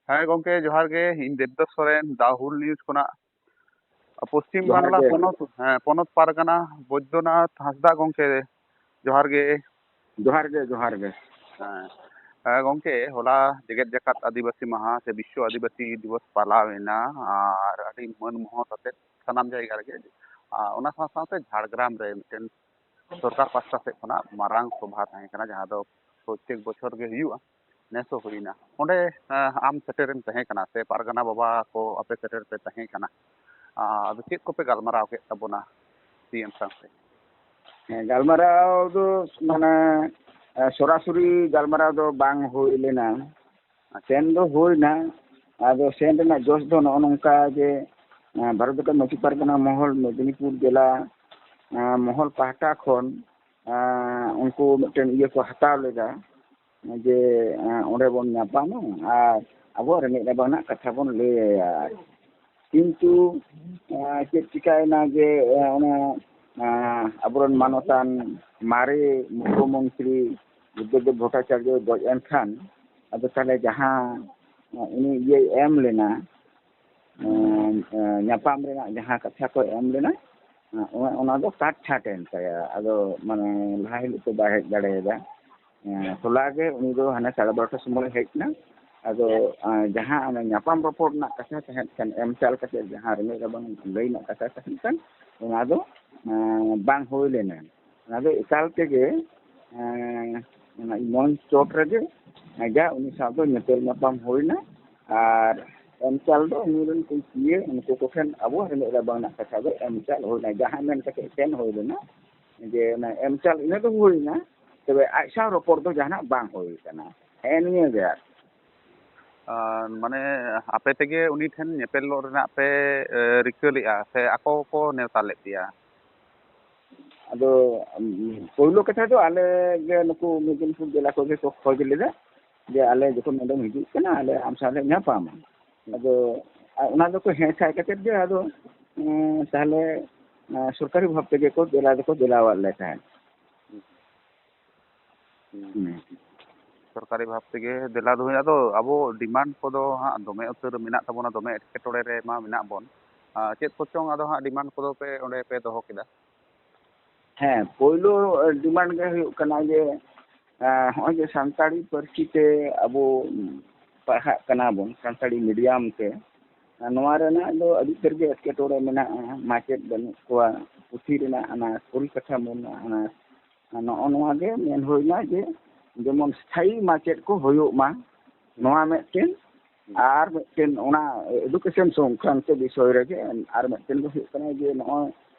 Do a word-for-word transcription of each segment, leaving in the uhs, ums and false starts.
ᱦᱮᱸ ᱜᱚᱝᱠᱮ, ᱡᱚᱦᱟᱨ ᱜᱮ᱾ ᱤᱧ ᱫᱮᱵᱫᱟᱥ ᱥᱚᱨᱮᱱ, ᱫᱟ ᱦᱩᱞ ᱱᱤᱭᱩᱡᱽ ᱠᱷᱚᱱᱟᱜ᱾ ᱯᱚᱥᱪᱤᱢ ᱡᱚᱦᱟᱨ ᱵᱟᱝᱞᱟ ᱜᱮ᱾ ᱯᱚᱱᱚᱛ, ᱦᱮᱸ, ᱯᱚᱱᱚᱛ ᱯᱟᱨᱜᱟᱱᱟ ᱵᱳᱭᱫᱚᱱᱟᱛᱷ ᱦᱟᱸᱥᱫᱟ ᱜᱚᱝᱠᱮ, ᱡᱚᱦᱟᱨ ᱜᱮ᱾ ᱡᱚᱦᱟᱨ ᱜᱮ, ᱡᱚᱦᱟᱨ ᱜᱮ᱾ ᱦᱮᱸ᱾ ᱦᱮᱸ ᱜᱚᱝᱠᱮ, ᱦᱚᱞᱟ ᱡᱮᱜᱮᱛ ᱡᱟᱠᱟᱛ ᱟᱹᱫᱤᱵᱟᱹᱥᱤ ᱢᱟᱦᱟ ᱥᱮ ᱵᱤᱥᱥᱚ ᱟᱹᱫᱤᱵᱟᱹᱥᱤ ᱫᱤᱵᱚᱥ ᱯᱟᱞᱟᱣ ᱮᱱᱟ, ᱟᱨ ᱟᱹᱰᱤ ᱢᱟᱹᱱ ᱢᱚᱦᱚᱛ ᱟᱛᱮᱫ ᱥᱟᱱᱟᱢ ᱡᱟᱭᱜᱟ ᱨᱮᱜᱮ᱾ ᱟᱨ ᱚᱱᱟ ᱥᱟᱶ ᱥᱟᱶᱛᱮ ᱡᱷᱟᱲᱜᱨᱟᱢ ᱨᱮ ᱢᱤᱫᱴᱮᱱ ᱥᱚᱨᱠᱟᱨ ᱯᱟᱥᱴᱟ ᱥᱮᱫ ᱠᱷᱚᱱᱟᱜ ᱢᱟᱨᱟᱝ ᱥᱚᱵᱷᱟ ᱛᱟᱦᱮᱸ ᱠᱟᱱᱟ, ᱡᱟᱦᱟᱸ ᱫᱚ ᱯᱨᱚᱛᱛᱮᱠ ᱵᱚᱪᱷᱚᱨ ᱜᱮ ᱦᱩᱭᱩᱜᱼᱟ, ᱱᱮᱥ ᱦᱚᱸ ᱦᱩᱭᱱᱟ᱾ ᱚᱸᱰᱮ, ᱮᱸ, ᱟᱢ ᱥᱮᱴᱮᱨᱮᱢ ᱛᱟᱦᱮᱸ ᱠᱟᱱᱟ ᱥᱮ ᱯᱟᱨᱜᱟᱱᱟ ᱵᱟᱵᱟ ᱠᱚ ᱟᱯᱮ ᱥᱮᱴᱮᱨ ᱯᱮ ᱛᱟᱦᱮᱸ ᱠᱟᱱᱟ? ᱟᱸ, ᱟᱫᱚ ᱪᱮᱫ ᱠᱚᱯᱮ ᱜᱟᱞᱢᱟᱨᱟᱣ ᱠᱮᱫ ᱛᱟᱵᱚᱱᱟ ᱥᱤ ᱮᱢ ᱥᱟᱶᱛᱮ? ᱦᱮᱸ, ᱜᱟᱞᱢᱟᱨᱟᱣ ᱫᱚ ᱢᱟᱱᱮ, ᱮᱸ, ᱥᱚᱨᱟᱥᱚᱨᱤ ᱜᱟᱞᱢᱟᱨᱟᱣ ᱫᱚ ᱵᱟᱝ ᱦᱩᱭ ᱞᱮᱱᱟ᱾ ᱥᱮᱱ ᱫᱚ ᱦᱩᱭᱱᱟ, ᱟᱫᱚ ᱥᱮᱱ ᱨᱮᱱᱟᱜ ᱡᱚᱥ ᱫᱚ ᱱᱚᱜᱼᱚ ᱱᱚᱝᱠᱟ ᱡᱮ, ᱮᱸ, ᱵᱷᱟᱨᱚᱛ ᱡᱟᱠᱟᱛ ᱢᱟᱹᱡᱷᱤ ᱯᱟᱨᱜᱟᱱᱟ ᱢᱚᱦᱚᱞ, ᱢᱮᱫᱽᱱᱤᱯᱩᱨ ᱡᱮᱞᱟ, ᱮᱸ, ᱢᱚᱦᱚᱞ ᱯᱟᱦᱴᱟ ᱠᱷᱚᱱ, ᱮᱸ, ᱩᱱᱠᱩ ᱢᱤᱫᱴᱮᱱ ᱤᱭᱟᱹ ᱠᱚ ᱦᱟᱛᱟᱣ ᱞᱮᱫᱟ ᱡᱮ, ᱮᱸ, ᱚᱸᱰᱮ ᱵᱚᱱ ᱧᱟᱯᱟᱢᱟ ᱟᱨ ᱟᱵᱚᱣᱟᱜ ᱨᱮᱸᱜᱮᱡ ᱨᱟᱵᱟᱝ ᱨᱮᱱᱟᱜ ᱠᱟᱛᱷᱟ ᱵᱚᱱ ᱞᱟᱹᱭ ᱟᱭᱟ᱾ ᱠᱤᱱᱛᱩ, ᱮᱸ, ᱪᱮᱫ ᱪᱤᱠᱟᱭᱮᱱᱟ ᱡᱮ, ᱮᱸ, ᱚᱱᱟ, ᱮᱸ, ᱟᱵᱚᱨᱮᱱ ᱢᱟᱱᱚᱛᱟᱱ ᱢᱟᱨᱮ ᱢᱩᱠᱷᱭᱚᱢᱚᱱᱛᱨᱤ ᱵᱩᱫᱽᱫᱷᱚᱫᱮᱵ ᱵᱷᱚᱴᱴᱟᱪᱟᱨᱡᱚ ᱜᱚᱡ ᱮᱱ ᱠᱷᱟᱱ, ᱟᱫᱚ ᱛᱟᱦᱚᱞᱮ ᱡᱟᱦᱟᱸ, ᱮᱸ, ᱩᱱᱤ ᱤᱭᱟᱹᱭ ᱮᱢ ᱞᱮᱱᱟ, ᱮᱸ, ᱮᱸ, ᱧᱟᱯᱟᱢ ᱨᱮᱱᱟᱜ ᱡᱟᱦᱟᱸ ᱠᱟᱛᱷᱟ ᱠᱚ ᱮᱢ ᱞᱮᱱᱟ, ᱮᱸ, ᱚᱱᱟ, ᱚᱱᱟ ᱫᱚ ᱠᱟᱴ ᱪᱷᱟᱴ ᱮᱱ ᱛᱟᱭᱟ᱾ ᱟᱫᱚ ᱢᱟᱱᱮ ᱞᱟᱦᱟ ᱦᱤᱞᱳᱜ ᱛᱮ ᱵᱟᱭ ᱦᱮᱡ ᱫᱟᱲᱮᱭᱟᱫᱟ᱾ ᱮᱸ, ᱦᱚᱞᱟ ᱜᱮ ᱩᱱᱤ ᱫᱚ ᱦᱟᱱᱮ ᱥᱟᱲᱮ ᱵᱟᱨᱚᱴᱟ ᱥᱚᱢᱚᱭ ᱦᱮᱡ ᱮᱱᱟ᱾ ᱟᱫᱚ, ᱮᱸ, ᱡᱟᱦᱟᱸ ᱚᱱᱟ ᱧᱟᱯᱟᱢ ᱨᱚᱯᱚᱲ ᱨᱮᱱᱟᱜ ᱠᱟᱛᱷᱟ ᱛᱟᱦᱮᱸ ᱠᱟᱱ, ᱮᱢ ᱪᱟᱞ ᱠᱟᱛᱮ ᱡᱟᱦᱟᱸ ᱨᱮᱸᱜᱮᱡ ᱨᱟᱵᱟᱝ ᱞᱟᱹᱭ ᱨᱮᱱᱟᱜ ᱠᱟᱛᱷᱟ ᱛᱟᱦᱮᱸ ᱠᱟᱱ, ᱚᱱᱟ ᱫᱚ, ᱮᱸ, ᱵᱟᱝ ᱦᱩᱭ ᱞᱮᱱᱟ᱾ ᱚᱱᱟ ᱫᱚ ᱮᱠᱟᱞ ᱛᱮᱜᱮ, ᱮᱸ, ᱚᱱᱟ ᱢᱚᱧᱪ ᱪᱚᱴ ᱨᱮᱜᱮ ᱡᱟ ᱩᱱᱤ ᱥᱟᱶ ᱫᱚ ᱧᱮᱯᱮᱞ ᱧᱟᱯᱟᱢ ᱦᱩᱭᱱᱟ᱾ ᱟᱨ ᱮᱢ ᱪᱟᱞ ᱫᱚ ᱩᱱᱤ ᱨᱮᱱ ᱠᱚ ᱤᱭᱟᱹ, ᱩᱱᱠᱩ ᱠᱚᱴᱷᱮᱱ ᱟᱵᱚᱣᱟᱜ ᱨᱮᱸᱜᱮᱡ ᱨᱟᱵᱟᱝ ᱨᱮᱱᱟᱜ ᱠᱟᱛᱷᱟ ᱫᱚ ᱮᱢ ᱪᱟᱞ ᱦᱩᱭᱱᱟ, ᱡᱟᱦᱟᱸ ᱢᱮᱱ ᱠᱟᱛᱮ ᱥᱮᱱ ᱦᱩᱭ ᱞᱮᱱᱟ᱾ ᱡᱮ ᱚᱱᱟ ᱮᱢ ᱪᱟᱞ ᱤᱱᱟᱹ ᱫᱚ ᱦᱩᱭᱱᱟ, ᱛᱚᱵᱮ ᱟᱡ ᱥᱟᱶ ᱨᱚᱯᱚᱲ ᱫᱚ ᱡᱟᱦᱟᱱᱟᱜ ᱵᱟᱝ ᱦᱩᱭ ᱠᱟᱱᱟ᱾ ᱦᱮᱸ, ᱱᱤᱭᱟᱹ ᱜᱮ ᱟᱨ ᱟᱨ ᱢᱟᱱᱮ ᱟᱯᱮ ᱛᱮᱜᱮ ᱩᱱᱤ ᱴᱷᱮᱱ ᱧᱮᱯᱮᱞᱚᱜ ᱨᱮᱱᱟᱜ ᱯᱮ, ᱮ, ᱨᱤᱠᱟᱹ ᱞᱮᱫᱼᱟ ᱥᱮ ᱟᱠᱚ ᱠᱚ ᱱᱮᱣᱛᱟ ᱞᱮᱫ ᱯᱮᱭᱟ? ᱟᱫᱚ, ᱩᱢ, ᱯᱳᱭᱞᱳ ᱠᱟᱛᱷᱟ ᱫᱚ ᱟᱞᱮ ᱜᱮ ᱱᱩᱠᱩ ᱢᱮᱫᱽᱱᱤᱯᱩᱨ ᱡᱮᱞᱟ ᱠᱚᱜᱮ ᱠᱚ ᱠᱷᱚᱡᱽ ᱞᱮᱫᱟ ᱡᱮ ᱟᱞᱮ ᱡᱚᱠᱷᱚᱱ ᱱᱚᱰᱮᱢ ᱦᱤᱡᱩᱜ ᱠᱟᱱᱟ, ᱟᱞᱮ ᱟᱢ ᱥᱟᱶ ᱞᱮ ᱧᱟᱯᱟᱢᱟ᱾ ᱟᱫᱚ, ᱟ, ᱚᱱᱟ ᱫᱚᱠᱚ ᱦᱮᱸ ᱥᱟᱭ ᱠᱟᱛᱮᱫ ᱜᱮ ᱟᱫᱚ, ᱩᱸ, ᱛᱟᱦᱞᱮ, ᱟ, ᱥᱚᱨᱠᱟᱨᱤ ᱵᱷᱟᱵᱽ ᱛᱮᱜᱮ ᱠᱚ ᱫᱮᱞᱟ ᱫᱚᱠᱚ ᱫᱮᱞᱟᱣᱟᱫ ᱞᱮ ᱛᱟᱦᱮᱸᱫ᱾ ᱦᱩᱸ᱾ ᱦᱩᱸ᱾ ᱥᱚᱨᱠᱟᱨᱤ ᱵᱷᱟᱵᱽ ᱛᱮᱜᱮ ᱫᱮᱞᱟ ᱫᱩᱦᱩᱭ᱾ ᱟᱫᱚ ᱟᱵᱚ ᱰᱤᱢᱟᱱᱰ ᱠᱚᱫᱚ ᱦᱟᱸᱜ ᱫᱚᱢᱮ ᱩᱛᱟᱹᱨ ᱢᱮᱱᱟᱜ ᱛᱟᱵᱚᱱᱟ, ᱫᱚᱢᱮ ᱮᱴᱠᱮᱴᱚᱬᱮ ᱨᱮ ᱢᱟ ᱢᱮᱱᱟᱜ ᱵᱚᱱ᱾ ᱟᱨ ᱪᱮᱫ ᱠᱚᱪᱚᱝ ᱟᱫᱚ ᱦᱟᱸᱜ ᱰᱤᱢᱟᱱᱰ ᱠᱚᱫᱚ ᱯᱮ ᱚᱸᱰᱮ ᱯᱮ ᱫᱚᱦᱚ ᱠᱮᱫᱟ? ᱦᱮᱸ, ᱯᱳᱭᱞᱳ ᱰᱤᱢᱟᱱᱰ ᱜᱮ ᱦᱩᱭᱩᱜ ᱠᱟᱱᱟ ᱡᱮ, ᱮᱸ, ᱦᱚᱸᱜᱼᱚᱭ ᱡᱮ ᱥᱟᱱᱛᱟᱲᱤ ᱯᱟᱹᱨᱥᱤ ᱛᱮ ᱟᱵᱚ ᱯᱟᱲᱦᱟᱜ ᱠᱟᱱᱟ ᱵᱚᱱ, ᱥᱟᱱᱛᱟᱲᱤ ᱢᱤᱰᱤᱭᱟᱢ ᱛᱮ, ᱱᱚᱣᱟ ᱨᱮᱱᱟᱜ ᱫᱚ ᱟᱹᱰᱤ ᱩᱛᱟᱹᱨ ᱜᱮ ᱮᱴᱠᱮᱴᱚᱬᱮ ᱢᱮᱱᱟᱜᱼᱟ᱾ ᱢᱟᱪᱮᱫ ᱵᱟᱹᱱᱩᱜ ᱠᱚᱣᱟ, ᱯᱩᱛᱷᱤ ᱨᱮᱱᱟᱜ ᱟᱱᱟᱴ, ᱯᱚᱨᱤᱠᱟᱴᱷᱟᱢᱳ ᱨᱮᱱᱟᱜ ᱟᱱᱟᱴ, ᱱᱚᱜᱼᱚ ᱱᱚᱣᱟ ᱜᱮ ᱢᱮᱱ ᱦᱩᱭᱱᱟ ᱡᱮ ᱡᱮᱢᱚᱱ ᱥᱛᱷᱟᱭᱤ ᱢᱟᱪᱮᱫ ᱠᱚ ᱦᱩᱭᱩᱜ ᱢᱟ, ᱱᱚᱣᱟ ᱢᱤᱫᱴᱮᱱ᱾ ᱟᱨ ᱢᱤᱫᱴᱮᱱ ᱚᱱᱟ ᱮᱰᱩᱠᱮᱥᱚᱱ ᱥᱚᱝᱠᱨᱟᱱᱛᱚ ᱵᱤᱥᱚᱭ ᱨᱮᱜᱮ ᱟᱨ ᱢᱤᱫᱴᱮᱱ ᱫᱚ ᱦᱩᱭᱩᱜ ᱠᱟᱱᱟ ᱡᱮ ᱱᱚᱜᱼᱚᱭ,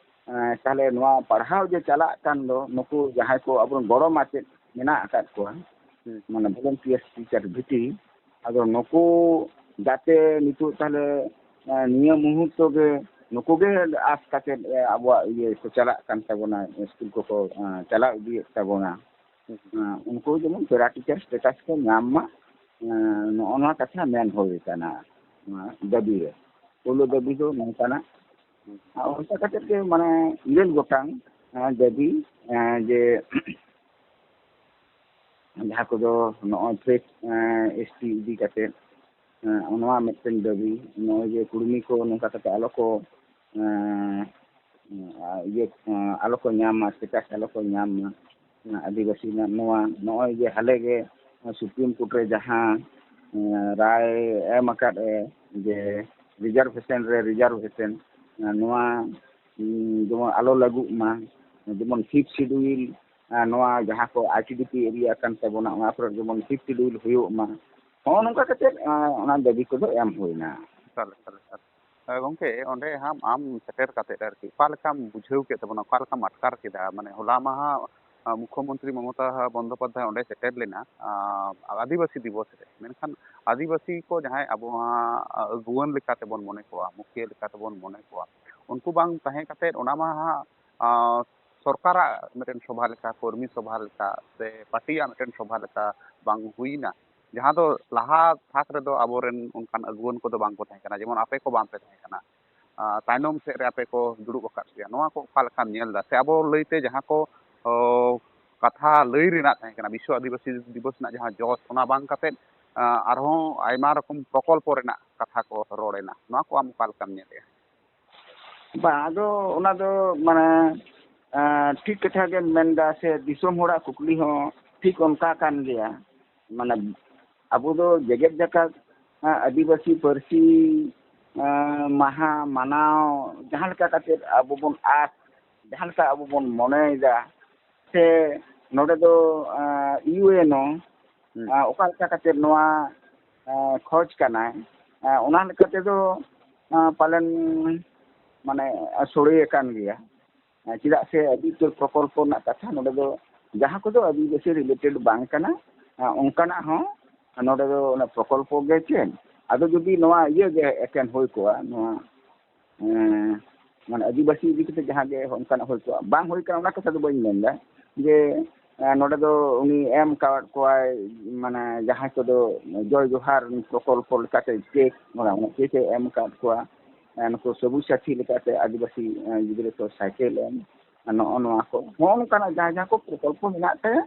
ᱮᱸ, ᱛᱟᱦᱞᱮ ᱱᱚᱣᱟ ᱯᱟᱲᱦᱟᱣ ᱡᱮ ᱪᱟᱞᱟᱜ ᱠᱟᱱ ᱫᱚ, ᱱᱩᱠᱩ ᱡᱟᱦᱟᱸᱭ ᱠᱚ ᱟᱵᱚᱨᱮᱱ ᱜᱚᱲᱚ ᱢᱟᱪᱮᱫ ᱢᱮᱱᱟᱜ ᱟᱠᱟᱫ ᱠᱚᱣᱟ, ᱦᱩᱸ᱾ ᱢᱟᱱᱮ ᱵᱷᱚᱞᱮᱱᱴᱤᱭᱟᱨ ᱴᱤᱪᱟᱨ ᱵᱷᱤᱛᱤ, ᱟᱫᱚ ᱱᱩᱠᱩ ᱡᱟᱛᱮ ᱱᱤᱛᱚᱜ ᱛᱟᱦᱞᱮ, ᱮᱸ, ᱱᱤᱭᱟᱹ ᱢᱩᱦᱩᱨᱛᱚ ᱜᱮ ᱱᱩᱠᱩ ᱜᱮ ᱟᱥ ᱠᱟᱛᱮᱫ, ᱮᱸ, ᱟᱵᱚᱣᱟᱜ ᱤᱭᱟᱹ ᱠᱚ ᱪᱟᱞᱟᱜ ᱠᱟᱱ ᱛᱟᱵᱚᱱᱟ, ᱥᱠᱩᱞ ᱠᱚᱠᱚ, ᱮᱸ, ᱪᱟᱞᱟᱣ ᱤᱫᱤᱭᱮᱫ ᱛᱟᱵᱚᱱᱟ᱾ ᱦᱩᱸ᱾ ᱮᱸ, ᱩᱱᱠᱩ ᱡᱮᱢᱚᱱ ᱯᱮᱨᱟ ᱴᱤᱪᱟᱨ ᱥᱴᱮᱴᱟᱥ ᱠᱚ ᱧᱟᱢ ᱢᱟ, ᱮᱸ, ᱱᱚᱜᱼᱚ ᱱᱚᱣᱟ ᱠᱟᱛᱷᱟ ᱢᱮᱱ ᱦᱩᱭ ᱠᱟᱱᱟ ᱱᱚᱣᱟ ᱫᱟᱹᱵᱤ ᱨᱮ᱾ ᱯᱳᱭᱞᱳ ᱫᱟᱹᱵᱤ ᱫᱚ ᱱᱚᱝᱠᱟᱱᱟᱜ᱾ ᱦᱩᱸ᱾ ᱟᱨ ᱚᱱᱠᱟ ᱠᱟᱛᱮᱫ ᱜᱮ ᱢᱟᱱᱮ ᱤᱨᱟᱹᱞ ᱜᱚᱴᱟᱝ, ᱮᱸ, ᱫᱟᱹᱵᱤ, ᱮᱸ, ᱡᱮ ᱡᱟᱦᱟᱸ ᱠᱚᱫᱚ ᱱᱚᱜᱼᱚᱭ ᱯᱷᱮᱠ, ᱮᱸ, ᱮᱥ ᱴᱤ ᱤᱫᱤ ᱠᱟᱛᱮᱫ, ᱮᱸ, ᱱᱚᱣᱟ ᱢᱤᱫᱴᱮᱱ ᱫᱟᱹᱵᱤ, ᱱᱚᱜᱼᱚᱭ ᱡᱮ ᱠᱩᱲᱢᱤ ᱠᱚ ᱱᱚᱝᱠᱟ ᱠᱟᱛᱮ ᱟᱞᱚ ᱠᱚ, ᱮᱸ, ᱤᱭᱟᱹ, ᱮᱸ, ᱟᱞᱚ ᱠᱚ ᱧᱟᱢ ᱢᱟ, ᱥᱴᱮᱴᱟᱥ ᱟᱞᱚ ᱠᱚ ᱧᱟᱢ ᱢᱟ, ᱮᱸ, ᱟᱹᱫᱤᱵᱟᱹᱥᱤ ᱨᱮᱱᱟᱜ ᱱᱚᱣᱟ, ᱱᱚᱜᱼᱚᱭ ᱡᱮ ᱦᱟᱞᱮ ᱜᱮ ᱥᱩᱯᱨᱤᱢ ᱠᱳᱨᱴ ᱨᱮ ᱡᱟᱦᱟᱸ, ᱮᱸ, ᱨᱟᱭ ᱮᱢ ᱟᱠᱟᱫ ᱮ ᱡᱮ ᱨᱤᱡᱟᱨᱵᱷᱮᱥᱚᱱ ᱨᱮ ᱨᱤᱡᱟᱨᱵᱷᱮᱥᱚᱱ, ᱮᱸ, ᱱᱚᱣᱟ, ᱩᱸ, ᱡᱮᱢᱚᱱ ᱟᱞᱚ ᱞᱟᱹᱜᱩᱜ ᱢᱟ, ᱡᱮᱢᱚᱱ ᱯᱷᱤᱯᱛᱷ ᱥᱤᱰᱩᱞ, ᱟᱨ ᱱᱚᱣᱟ ᱡᱟᱦᱟᱸ ᱠᱚ I T D P area ᱠᱟᱱ ᱛᱟᱵᱚᱱᱟ, ᱚᱱᱟ ᱠᱚᱨᱮ ᱡᱮᱢᱚᱱ ᱯᱷᱤᱯᱛᱷ ᱥᱤᱰᱩᱞ ᱦᱩᱭᱩᱜ ᱢᱟ, ᱱᱚᱜᱼᱚ ᱱᱚᱝᱠᱟ ᱠᱟᱛᱮᱫ, ᱟᱸ, ᱚᱱᱟ ᱫᱟᱹᱵᱤ ᱠᱚᱫᱚ ᱮᱢ ᱦᱩᱭᱱᱟ᱾ ᱮᱠᱟᱞ, ᱮᱠᱟᱞ, ᱮᱠᱟᱞ᱾ ᱦᱮᱸ, ᱜᱚᱢᱠᱮ, ᱚᱸᱰᱮ ᱟᱢ, ᱟᱢ ᱥᱮᱴᱮᱨ ᱠᱟᱛᱮᱫ ᱟᱨᱠᱤ ᱚᱠᱟ ᱞᱮᱠᱟᱢ ᱵᱩᱡᱷᱟᱹᱣ ᱠᱮᱫ ᱛᱟᱵᱚᱱᱟ, ᱚᱠᱟ ᱞᱮᱠᱟᱢ ᱟᱴᱠᱟᱨ ᱠᱮᱫᱟ? ᱢᱟᱱᱮ, ᱦᱚᱞᱟ ᱢᱟᱦᱟ, ᱟᱸ, ᱢᱩᱠᱷᱭᱚᱢᱚᱱᱛᱨᱤ ᱢᱚᱢᱚᱛᱟ ᱵᱚᱱᱫᱳᱯᱟᱫᱽᱫᱷᱟᱭ ᱚᱸᱰᱮ ᱥᱮᱴᱮᱨ ᱞᱮᱱᱟ, ᱟᱸ, ᱟᱹᱫᱤᱵᱟᱹᱥᱤ ᱫᱤᱵᱚᱥ ᱨᱮ᱾ ᱢᱮᱱᱠᱷᱟᱱ ᱟᱹᱫᱤᱵᱟᱹᱥᱤ ᱠᱚ ᱡᱟᱦᱟᱸᱭ ᱟᱵᱚ ᱦᱟᱸᱜ ᱟᱹᱜᱩᱣᱟᱹᱱ ᱞᱮᱠᱟ ᱛᱮᱵᱚᱱ ᱢᱚᱱᱮ ᱠᱚᱣᱟ, ᱢᱩᱠᱷᱤᱭᱟᱹ ᱞᱮᱠᱟ ᱛᱮᱵᱚᱱ ᱢᱚᱱᱮ ᱠᱚᱣᱟ, ᱩᱱᱠᱩ ᱵᱟᱝ ᱛᱟᱦᱮᱸ ᱠᱟᱛᱮᱫ ᱚᱱᱟ ᱢᱟ ᱦᱟᱸᱜ, ᱟᱸ, ᱥᱚᱨᱠᱟᱨᱟᱜ ᱢᱤᱫᱴᱮᱱ ᱥᱚᱵᱷᱟ ᱞᱮᱠᱟ, ᱠᱚᱨᱢᱤ ᱥᱚᱵᱷᱟ ᱞᱮᱠᱟ ᱥᱮ ᱯᱟᱨᱴᱤᱭᱟᱜ ᱢᱤᱫᱴᱮᱱ ᱥᱚᱵᱷᱟ ᱞᱮᱠᱟ ᱵᱟᱝ ᱦᱩᱭᱱᱟ, ᱡᱟᱦᱟᱸ ᱫᱚ ᱞᱟᱦᱟ ᱛᱷᱟᱠ ᱨᱮᱫᱚ ᱟᱵᱚᱨᱮᱱ ᱚᱱᱠᱟᱱ ᱟᱹᱜᱩᱣᱟᱹᱱ ᱠᱚᱫᱚ ᱵᱟᱝ ᱠᱚ ᱛᱟᱦᱮᱸ ᱠᱟᱱᱟ, ᱡᱮᱢᱚᱱ ᱟᱯᱮ ᱠᱚ ᱵᱟᱝ ᱯᱮ ᱛᱟᱦᱮᱸ ᱠᱟᱱᱟ᱾ ᱟᱸ, ᱛᱟᱭᱱᱚᱢ ᱥᱮᱫ ᱨᱮ ᱟᱯᱮ ᱠᱚ ᱫᱩᱲᱩᱵ ᱟᱠᱟᱫ ᱯᱮᱭᱟ, ᱱᱚᱣᱟ ᱠᱚ ᱚᱠᱟ ᱞᱮᱠᱟᱢ ᱧᱮᱞ ᱮᱫᱟ? ᱥᱮ ᱟᱵᱚ ᱞᱟᱹᱭᱛᱮ ᱡᱟᱦᱟᱸ ᱠᱚ, ᱚ, ᱠᱟᱛᱷᱟ ᱞᱟᱹᱭ ᱨᱮᱱᱟᱜ ᱛᱟᱦᱮᱸ ᱠᱟᱱᱟ, ᱵᱤᱥᱥᱚ ᱟᱹᱫᱤᱵᱟᱹᱥᱤ ᱫᱤᱵᱚᱥ ᱨᱮᱱᱟᱜ ᱡᱟᱦᱟᱸ ᱡᱚᱥ, ᱚᱱᱟ ᱵᱟᱝ ᱠᱟᱛᱮᱫ, ᱟᱸ, ᱟᱨᱦᱚᱸ ᱟᱭᱢᱟ ᱨᱚᱠᱚᱢ ᱯᱨᱚᱠᱚᱞᱯᱚ ᱨᱮᱱᱟᱜ ᱠᱟᱛᱷᱟ ᱠᱚ ᱨᱚᱲ ᱮᱱᱟ᱾ ᱱᱚᱣᱟ ᱠᱚ ᱟᱢ ᱚᱠᱟ ᱞᱮᱠᱟᱢ ᱧᱮᱞᱮᱜᱼᱟ? ᱵᱟᱝ, ᱟᱫᱚ ᱚᱱᱟ ᱫᱚ ᱢᱟᱱᱮ, ᱮᱸ, ᱴᱷᱤᱠ ᱠᱟᱛᱷᱟ ᱜᱮᱢ ᱢᱮᱱᱫᱟ, ᱥᱮ ᱫᱤᱥᱚᱢ ᱦᱚᱲᱟᱜ ᱠᱩᱠᱞᱤ ᱦᱚᱸ ᱴᱷᱤᱠ ᱚᱱᱠᱟ ᱠᱟᱱ ᱜᱮᱭᱟ᱾ ᱢᱟᱱᱮ ᱟᱵᱚ ᱫᱚ ᱡᱮᱜᱮᱛ ᱡᱟᱠᱟᱛ, ᱮᱸ, ᱟᱹᱫᱤᱵᱟᱹᱥᱤ ᱯᱟᱹᱨᱥᱤ, ᱮᱸ, ᱢᱟᱦᱟ ᱢᱟᱱᱟᱣ ᱡᱟᱦᱟᱸ ᱞᱮᱠᱟ ᱠᱟᱛᱮᱫ ᱟᱵᱚ ᱵᱚᱱ ᱟᱸᱥ, ᱡᱟᱦᱟᱸ ᱞᱮᱠᱟ ᱟᱵᱚ ᱵᱚᱱ ᱢᱚᱱᱮᱭᱮᱫᱟ, ᱥᱮ ᱱᱚᱰᱮ ᱫᱚ, ᱮᱸ, ᱤᱭᱩ ᱮᱱ ᱳ, ᱦᱩᱸ᱾ ᱮᱸ, ᱚᱠᱟ ᱞᱮᱠᱟ ᱠᱟᱛᱮᱫ ᱱᱚᱣᱟ, ᱮᱸ, ᱠᱷᱚᱡᱽ ᱠᱟᱱᱟᱭ, ᱮᱸ, ᱚᱱᱟ ᱞᱮᱠᱟ ᱛᱮᱫᱚ, ᱮᱸ, ᱯᱟᱞᱮᱱ ᱢᱟᱱᱮ ᱥᱳᱲᱮ ᱟᱠᱟᱱ ᱜᱮᱭᱟ᱾ ᱮᱸ, ᱪᱮᱫᱟᱜ ᱥᱮ ᱟᱹᱰᱤ ᱩᱛᱟᱹᱨ ᱯᱨᱚᱠᱚᱞᱯᱚ ᱨᱮᱱᱟᱜ ᱠᱟᱛᱷᱟ ᱱᱚᱰᱮ ᱫᱚ, ᱡᱟᱦᱟᱸ ᱠᱚᱫᱚ ᱟᱹᱫᱤᱵᱟᱹᱥᱤ ᱨᱤᱞᱮᱴᱮᱰ ᱵᱟᱝ ᱠᱟᱱᱟ, ᱮᱸ, ᱚᱱᱠᱟᱱᱟᱜ ᱦᱚᱸ ᱱᱚᱰᱮ ᱫᱚ ᱚᱱᱟ ᱯᱨᱚᱠᱚᱞᱯᱚ ᱜᱮ ᱪᱮᱫ? ᱟᱫᱚ ᱡᱩᱫᱤ ᱱᱚᱣᱟ ᱤᱭᱟᱹ ᱜᱮ ᱮᱠᱮᱱ ᱦᱩᱭ ᱠᱚᱜᱼᱟ, ᱱᱚᱣᱟ ᱮᱸ, ᱢᱟᱱᱮ ᱟᱹᱫᱤᱵᱟᱹᱥᱤ ᱤᱫᱤ ᱠᱟᱛᱮ ᱡᱟᱦᱟᱸ ᱜᱮ ᱚᱱᱠᱟᱱᱟᱜ ᱦᱩᱭ ᱠᱚᱜᱼᱟ, ᱵᱟᱝ ᱦᱩᱭ ᱠᱟᱱᱟ, ᱚᱱᱟ ᱠᱟᱛᱷᱟ ᱫᱚ ᱵᱟᱹᱧ ᱢᱮᱱᱫᱟ᱾ ᱡᱮ, ᱮᱸ, ᱱᱚᱰᱮ ᱫᱚ ᱩᱱᱤ ᱮᱢ ᱠᱟᱣᱟᱫ ᱠᱚᱣᱟᱭ, ᱢᱟᱱᱮ ᱡᱟᱦᱟᱸᱭ ᱠᱚᱫᱚ ᱡᱚᱭ ᱡᱚᱦᱟᱨ ᱯᱨᱚᱠᱚᱞᱯᱚ ᱞᱮᱠᱟᱛᱮ ᱪᱮᱠ, ᱚᱱᱟ, ᱚᱱᱟ ᱪᱮᱠ ᱮ ᱮᱢ ᱠᱟᱣᱟᱫ ᱠᱚᱣᱟ, ᱮᱸ, ᱱᱩᱠᱩ ᱥᱚᱵᱩᱡ ᱥᱟᱛᱷᱤ ᱞᱮᱠᱟᱛᱮ ᱟᱹᱫᱤᱵᱟᱹᱥᱤ, ᱮᱸ, ᱜᱤᱫᱽᱨᱟᱹ ᱠᱚ ᱥᱟᱭᱠᱮᱞ ᱮᱢ, ᱱᱚᱜᱼᱚ ᱱᱚᱣᱟ ᱠᱚ, ᱱᱚᱜᱼᱚ ᱱᱚᱝᱠᱟᱱᱟᱜ ᱡᱟᱦᱟᱸ ᱡᱟᱦᱟᱸ ᱠᱚ ᱯᱨᱚᱠᱚᱞᱯᱚ ᱢᱮᱱᱟᱜ ᱛᱟᱭᱟ,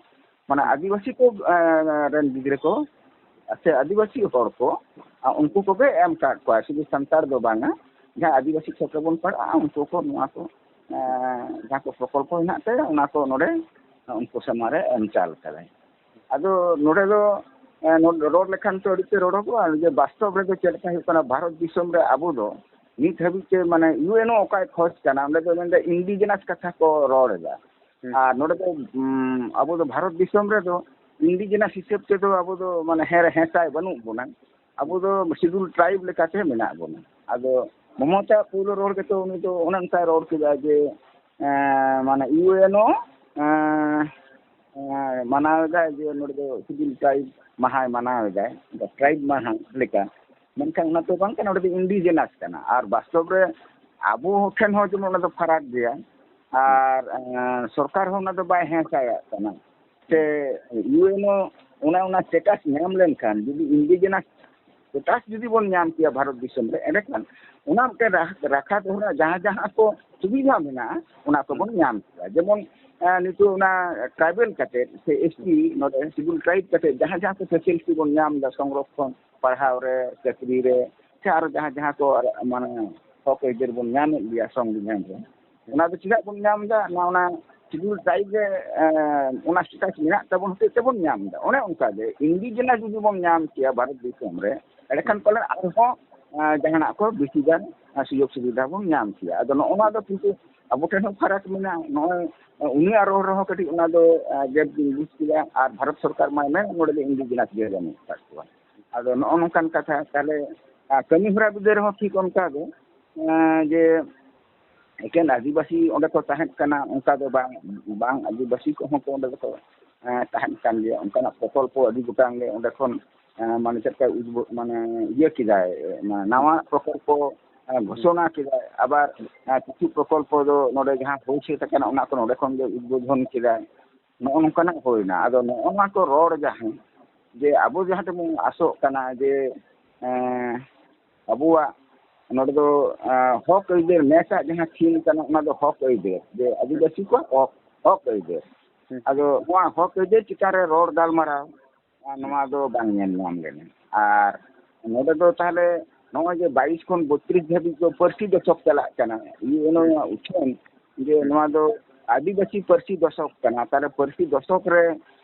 ᱢᱟᱱᱮ ᱟᱹᱫᱤᱵᱟᱹᱥᱤ ᱠᱚ, ᱮᱸ, ᱨᱮᱱ ᱜᱤᱫᱽᱨᱟᱹ ᱠᱚ ᱥᱮ ᱟᱹᱫᱤᱵᱟᱹᱥᱤ ᱦᱚᱲ ᱠᱚ, ᱟ, ᱩᱱᱠᱩ ᱠᱚᱜᱮ ᱮᱢ ᱠᱟᱜ ᱠᱚᱣᱟ, ᱥᱩᱫᱷᱩ ᱥᱟᱱᱛᱟᱲ ᱫᱚ ᱵᱟᱝᱟ᱾ ᱡᱟᱦᱟᱸ ᱟᱹᱫᱤᱵᱟᱹᱥᱤ ᱠᱷᱮᱛᱨᱮ ᱵᱚᱱ ᱯᱟᱲᱟᱜᱼᱟ, ᱩᱱᱠᱩ ᱠᱚ ᱱᱚᱣᱟ ᱠᱚ, ᱮᱸ, ᱡᱟᱦᱟᱸ ᱠᱚ ᱯᱨᱚᱠᱚᱞᱯᱚ ᱦᱮᱱᱟᱜ ᱛᱟᱭᱟ, ᱚᱱᱟ ᱠᱚ ᱱᱚᱰᱮ ᱩᱱᱠᱩ ᱥᱟᱢᱟᱝ ᱨᱮ ᱮᱢ ᱪᱟᱞ ᱠᱟᱫᱟᱭ᱾ ᱟᱫᱚ ᱱᱚᱰᱮ ᱫᱚ, ᱮᱸ, ᱱᱚᱰᱮ ᱨᱚᱲ ᱞᱮᱠᱷᱟᱱ ᱛᱚ ᱟᱹᱰᱤ ᱛᱮ ᱨᱚᱲᱚᱜᱚᱜᱼᱟ᱾ ᱡᱮ ᱵᱟᱥᱛᱚᱵ ᱨᱮᱫᱚ ᱪᱮᱫ ᱞᱮᱠᱟ ᱦᱩᱭᱩᱜ ᱠᱟᱱᱟ, ᱵᱷᱟᱨᱚᱛ ᱫᱤᱥᱚᱢ ᱨᱮ ᱟᱵᱚ ᱫᱚ ᱱᱤᱛ ᱦᱟᱹᱵᱤᱡ ᱛᱮ, ᱢᱟᱱᱮ, ᱤᱭᱩ ᱮᱱ ᱳ ᱚᱠᱟᱭ ᱠᱷᱚᱡᱽ ᱠᱟᱱᱟ, ᱚᱸᱰᱮ ᱫᱚ ᱢᱮᱱᱫᱟ ᱤᱱᱰᱤᱡᱮᱱᱟᱥ ᱠᱟᱛᱷᱟ ᱠᱚ ᱨᱚᱲ ᱮᱫᱟ᱾ ᱦᱩᱸ᱾ ᱟᱨ ᱱᱚᱰᱮ ᱫᱚ, ᱩᱢ, ᱟᱵᱚ ᱫᱚ ᱵᱷᱟᱨᱚᱛ ᱫᱤᱥᱚᱢ ᱨᱮᱫᱚ ᱤᱱᱰᱤᱡᱮᱱᱟᱥ ᱦᱤᱥᱟᱹᱵ ᱛᱮᱫᱚ ᱟᱵᱚ ᱫᱚ, ᱢᱟᱱᱮ, ᱦᱮᱸ, ᱦᱮᱸᱥᱟᱭ ᱵᱟᱹᱱᱩᱜ ᱵᱚᱱᱟ᱾ ᱟᱵᱚ ᱫᱚ ᱥᱤᱰᱩᱞ ᱴᱨᱟᱭᱤᱵ ᱞᱮᱠᱟᱛᱮ ᱢᱮᱱᱟᱜ ᱵᱚᱱᱟ᱾ ᱟᱫᱚ ᱢᱚᱢᱚᱛᱟ ᱯᱳᱭᱞᱳ ᱨᱚᱲ ᱜᱮᱛᱚ ᱩᱱᱤ ᱫᱚ ᱚᱱᱮ ᱚᱱᱠᱟᱭ ᱨᱚᱲ ᱠᱮᱫᱟ ᱡᱮ, ᱮᱸ, ᱢᱟᱱᱮ, ᱤᱭᱩ ᱮᱱ ᱳ, ᱮᱸ, ᱮᱸ, ᱢᱟᱱᱟᱣ ᱮᱫᱟᱭ ᱡᱮ ᱱᱚᱰᱮ ᱫᱚ ᱥᱤᱰᱩᱞ ᱴᱨᱟᱭᱤᱵ ᱢᱟᱦᱟᱭ ᱢᱟᱱᱟᱣ ᱮᱫᱟᱭ, ᱴᱨᱟᱭᱤᱵ ᱢᱟᱦᱟ ᱞᱮᱠᱟ᱾ ᱢᱮᱱᱠᱷᱟᱱ ᱚᱱᱟ ᱫᱚ ᱵᱟᱝ ᱠᱟᱱᱟ, ᱚᱸᱰᱮ ᱫᱚ ᱤᱱᱰᱤᱡᱮᱱᱟᱥ ᱠᱟᱱᱟ᱾ ᱟᱨ ᱵᱟᱥᱛᱚᱵ ᱨᱮ ᱟᱵᱚ ᱴᱷᱮᱱ ᱦᱚᱸ ᱡᱮᱢᱚᱱ ᱚᱱᱟ ᱫᱚ ᱯᱷᱟᱨᱟᱠ ᱜᱮᱭᱟ, ᱟᱨ, ᱮᱸ, ᱥᱚᱨᱠᱟᱨ ᱦᱚᱸ ᱚᱱᱟ ᱫᱚ ᱵᱟᱭ ᱦᱮᱸᱥᱟᱭᱟᱜ ᱠᱟᱱᱟ᱾ ᱥᱮ ᱤᱭᱩ ᱮᱱ ᱳ ᱚᱱᱟ, ᱚᱱᱟ ᱥᱴᱮᱴᱟᱥ ᱧᱟᱢ ᱞᱮᱱᱠᱷᱟᱱ, ᱡᱩᱫᱤ ᱤᱱᱰᱤᱡᱮᱱᱟᱥ ᱥᱴᱮᱴᱟᱥ ᱡᱩᱫᱤ ᱵᱚᱱ ᱧᱟᱢ ᱠᱮᱭᱟ ᱵᱷᱟᱨᱚᱛ ᱫᱤᱥᱚᱢ ᱨᱮ, ᱮᱸᱰᱮᱠᱷᱟᱱ ᱚᱱᱟ ᱢᱤᱫᱴᱮᱱ ᱨᱟ-, ᱨᱟᱠᱷᱟ ᱫᱚᱦᱚ ᱨᱮᱱᱟᱜ ᱡᱟᱦᱟᱸ ᱡᱟᱦᱟᱸ ᱠᱚ ᱥᱩᱵᱤᱫᱷᱟ ᱢᱮᱱᱟᱜᱼᱟ, ᱚᱱᱟ ᱠᱚᱵᱚᱱ ᱧᱟᱢ ᱠᱮᱫᱟ᱾ ᱡᱮᱢᱚᱱ ᱮᱸ, ᱱᱤᱛᱚᱜ ᱚᱱᱟ ᱴᱨᱟᱭᱵᱮᱞ ᱠᱟᱛᱮ ᱥᱮ ᱮᱥ ᱴᱤ, ᱱᱚᱰᱮ ᱥᱤᱰᱩᱞ ᱴᱨᱟᱭᱤᱵ ᱠᱟᱛᱮ ᱡᱟᱦᱟᱸ ᱡᱟᱦᱟᱸ ᱠᱚ ᱯᱷᱮᱥᱤᱞᱤᱴᱤ ᱵᱚᱱ ᱧᱟᱢ ᱮᱫᱟ, ᱥᱚᱝᱨᱚᱠᱷᱚᱱ, ᱯᱟᱲᱦᱟᱣ ᱨᱮ, ᱪᱟᱹᱠᱨᱤ ᱨᱮ, ᱥᱮ ᱟᱨᱚ ᱡᱟᱦᱟᱸ ᱡᱟᱦᱟᱸ ᱠᱚ ᱟᱨ, ᱢᱟᱱᱮ, ᱦᱚᱠ ᱟᱹᱭᱫᱟᱹᱨ ᱵᱚᱱ ᱧᱟᱢᱮᱫ ᱜᱮᱭᱟ ᱥᱚᱝᱵᱤᱫᱷᱟᱱ ᱨᱮ, ᱚᱱᱟ ᱫᱚ ᱪᱮᱫᱟᱜ ᱵᱚᱱ ᱧᱟᱢ ᱮᱫᱟ? ᱱᱚᱣᱟ ᱚᱱᱟ ᱥᱤᱰᱩᱞ ᱴᱨᱟᱭᱤᱵ ᱨᱮ ᱮᱸ, ᱚᱱᱟ ᱥᱴᱮᱴᱟᱥ ᱢᱮᱱᱟᱜ ᱛᱟᱵᱚᱱ ᱦᱚᱛᱮᱡ ᱛᱮᱵᱚᱱ ᱧᱟᱢ ᱮᱫᱟ᱾ ᱚᱱᱮ ᱚᱱᱠᱟ ᱜᱮ ᱤᱱᱰᱤᱡᱤᱱᱟᱥ ᱡᱩᱫᱤ ᱵᱚᱱ ᱧᱟᱢ ᱠᱮᱭᱟ ᱵᱷᱟᱨᱚᱛ ᱫᱤᱥᱚᱢ ᱨᱮ, ᱮᱸᱰᱮᱠᱷᱟᱱ ᱯᱟᱞᱮ ᱟᱨᱦᱚᱸ ᱮᱸ, ᱡᱟᱦᱟᱱᱟᱜ ᱠᱚ ᱵᱮᱥᱤ ᱜᱟᱱ ᱮᱸ, ᱥᱩᱡᱳᱜᱽ ᱥᱩᱵᱤᱫᱷᱟ ᱵᱚᱱ ᱧᱟᱢ ᱠᱮᱭᱟ᱾ ᱟᱫᱚ ᱱᱚᱜᱼᱚ ᱱᱚᱣᱟ ᱫᱚ ᱠᱤᱱᱛᱩ ᱟᱵᱚ ᱴᱷᱮᱱ ᱦᱚᱸ ᱯᱷᱟᱨᱟᱠ ᱢᱮᱱᱟᱜᱼᱟ᱾ ᱱᱚᱜᱼᱚᱭ ᱩᱱᱤᱭᱟᱜ ᱨᱚᱲ ᱨᱮᱦᱚᱸ ᱠᱟᱹᱴᱤᱡ ᱚᱱᱟ ᱫᱚ, ᱮᱸ, ᱜᱮᱯ ᱵᱤᱱ ᱵᱩᱡᱽ ᱠᱮᱫᱟ᱾ ᱟᱨ ᱵᱷᱟᱨᱚᱛ ᱥᱚᱨᱠᱟᱨ ᱢᱟᱭ ᱢᱮᱱ ᱱᱚᱰᱮ ᱫᱚ ᱤᱱᱰᱤᱡᱤᱱᱟᱥ ᱜᱮ ᱵᱟᱹᱱᱩᱜ ᱟᱠᱟᱫ ᱠᱚᱣᱟ᱾ ᱟᱫᱚ ᱱᱚᱜᱼᱚ ᱱᱚᱝᱠᱟᱱ ᱠᱟᱛᱷᱟ᱾ ᱛᱟᱦᱞᱮ, ᱟᱸ, ᱠᱟᱹᱢᱤ ᱦᱚᱨᱟ ᱵᱤᱫᱟᱹ ᱨᱮᱦᱚᱸ ᱴᱷᱤᱠ ᱚᱱᱠᱟ ᱜᱮ, ᱮᱸ, ᱡᱮ ᱮᱠᱮᱱ ᱟᱹᱫᱤᱵᱟᱹᱥᱤ ᱚᱸᱰᱮ ᱠᱚ ᱛᱟᱦᱮᱸ ᱠᱟᱱᱟ, ᱚᱱᱠᱟ ᱫᱚ ᱵᱟᱝ, ᱵᱟᱝ ᱟᱹᱫᱤᱵᱟᱹᱥᱤ ᱠᱚᱦᱚᱸ ᱠᱚ ᱚᱸᱰᱮ ᱫᱚᱠᱚ, ᱮᱸ, ᱛᱟᱦᱮᱸ ᱠᱟᱱ ᱜᱮᱭᱟ᱾ ᱚᱱᱠᱟᱱᱟᱜ ᱯᱨᱚᱠᱚᱞᱯᱚ ᱟᱹᱰᱤ ᱜᱚᱴᱟᱝ ᱜᱮ ᱚᱸᱰᱮ ᱠᱷᱚᱱ, ᱮᱸ, ᱢᱟᱱᱮ ᱪᱮᱫ ᱞᱮᱠᱟ ᱩᱫᱽᱵᱳ-, ᱢᱟᱱᱮ ᱤᱭᱟᱹ ᱠᱮᱫᱟᱭ, ᱮᱸ, ᱱᱟᱣᱟ ᱯᱨᱚᱠᱚᱞᱯᱚ, ᱮᱸ, ᱜᱷᱳᱥᱚᱱᱟ ᱠᱮᱫᱟᱭ᱾ ᱟᱵᱟᱨ, ᱮᱸ, ᱠᱤᱪᱷᱩ ᱯᱨᱚᱠᱚᱞᱯᱚ ᱫᱚ ᱱᱚᱰᱮ ᱡᱟᱦᱟᱸ ᱦᱩᱭ ᱥᱟᱹᱛ ᱟᱠᱟᱱᱟ, ᱚᱱᱟ ᱠᱚ ᱱᱚᱰᱮ ᱠᱷᱚᱱ ᱜᱮ ᱩᱫᱽᱵᱳᱫᱷᱚᱱ ᱠᱮᱫᱟᱭ᱾ ᱱᱚᱜᱼᱚ ᱱᱚᱝᱠᱟᱱᱟᱜ ᱦᱩᱭᱱᱟ᱾ ᱟᱫᱚ ᱱᱚᱜᱼᱚ ᱱᱚᱣᱟ ᱠᱚ ᱨᱚᱲ ᱡᱟᱦᱟᱸ, ᱡᱮ ᱟᱵᱚ ᱡᱟᱦᱟᱸ ᱛᱮᱵᱚᱱ ᱟᱥᱚᱜ ᱠᱟᱱᱟ ᱡᱮ, ᱮᱸ, ᱟᱵᱚᱣᱟᱜ ᱱᱚᱰᱮ ᱫᱚ, ᱮᱸ, ᱦᱚᱠ ᱟᱹᱭᱫᱟᱹᱨ ᱱᱮᱥᱟᱜ ᱡᱟᱦᱟᱸ ᱛᱷᱤᱢ ᱠᱟᱱᱟ, ᱚᱱᱟ ᱫᱚ ᱦᱚᱠ ᱟᱹᱭᱫᱟᱹᱨ, ᱡᱮ ᱟᱹᱫᱤᱵᱟᱹᱥᱤ ᱠᱚᱣᱟᱜ ᱦᱚᱠ, ᱦᱚᱠ ᱟᱹᱭᱫᱟᱹᱨ᱾ ᱦᱩᱸ᱾ ᱟᱫᱚ ᱱᱚᱣᱟ ᱦᱚᱠ ᱟᱹᱭᱫᱟᱹᱨ ᱪᱮᱛᱟᱱ ᱨᱮ ᱨᱚᱲ ᱜᱟᱞᱢᱟᱨᱟᱣ, ᱟᱨ ᱱᱚᱣᱟ ᱫᱚ ᱵᱟᱝ ᱧᱮᱞ ᱧᱟᱢ ᱞᱮᱱᱟ᱾ ᱟᱨ ᱱᱚᱰᱮ ᱫᱚ ᱛᱟᱦᱞᱮ ᱱᱚᱜᱼᱚᱭ ᱡᱮ ᱵᱟᱭᱤᱥ ᱠᱷᱚᱱ ᱵᱚᱛᱨᱤᱥ ᱫᱷᱟᱹᱵᱤᱡ ᱫᱚ ᱯᱟᱹᱨᱥᱤ ᱫᱚᱥᱚᱠ ᱪᱟᱞᱟᱜ ᱠᱟᱱᱟ, ᱤᱭᱩ ᱮᱱ ᱳ ᱩᱪᱷᱟᱹᱱ, ᱡᱮ ᱱᱚᱣᱟ ᱫᱚ ᱟᱹᱫᱤᱵᱟᱹᱥᱤ ᱯᱟᱹᱨᱥᱤ ᱫᱚᱥᱚᱠ ᱠᱟᱱᱟ᱾ ᱛᱟᱦᱞᱮ ᱯᱟᱹᱨᱥᱤ ᱫᱚᱥᱚᱠ ᱨᱮ,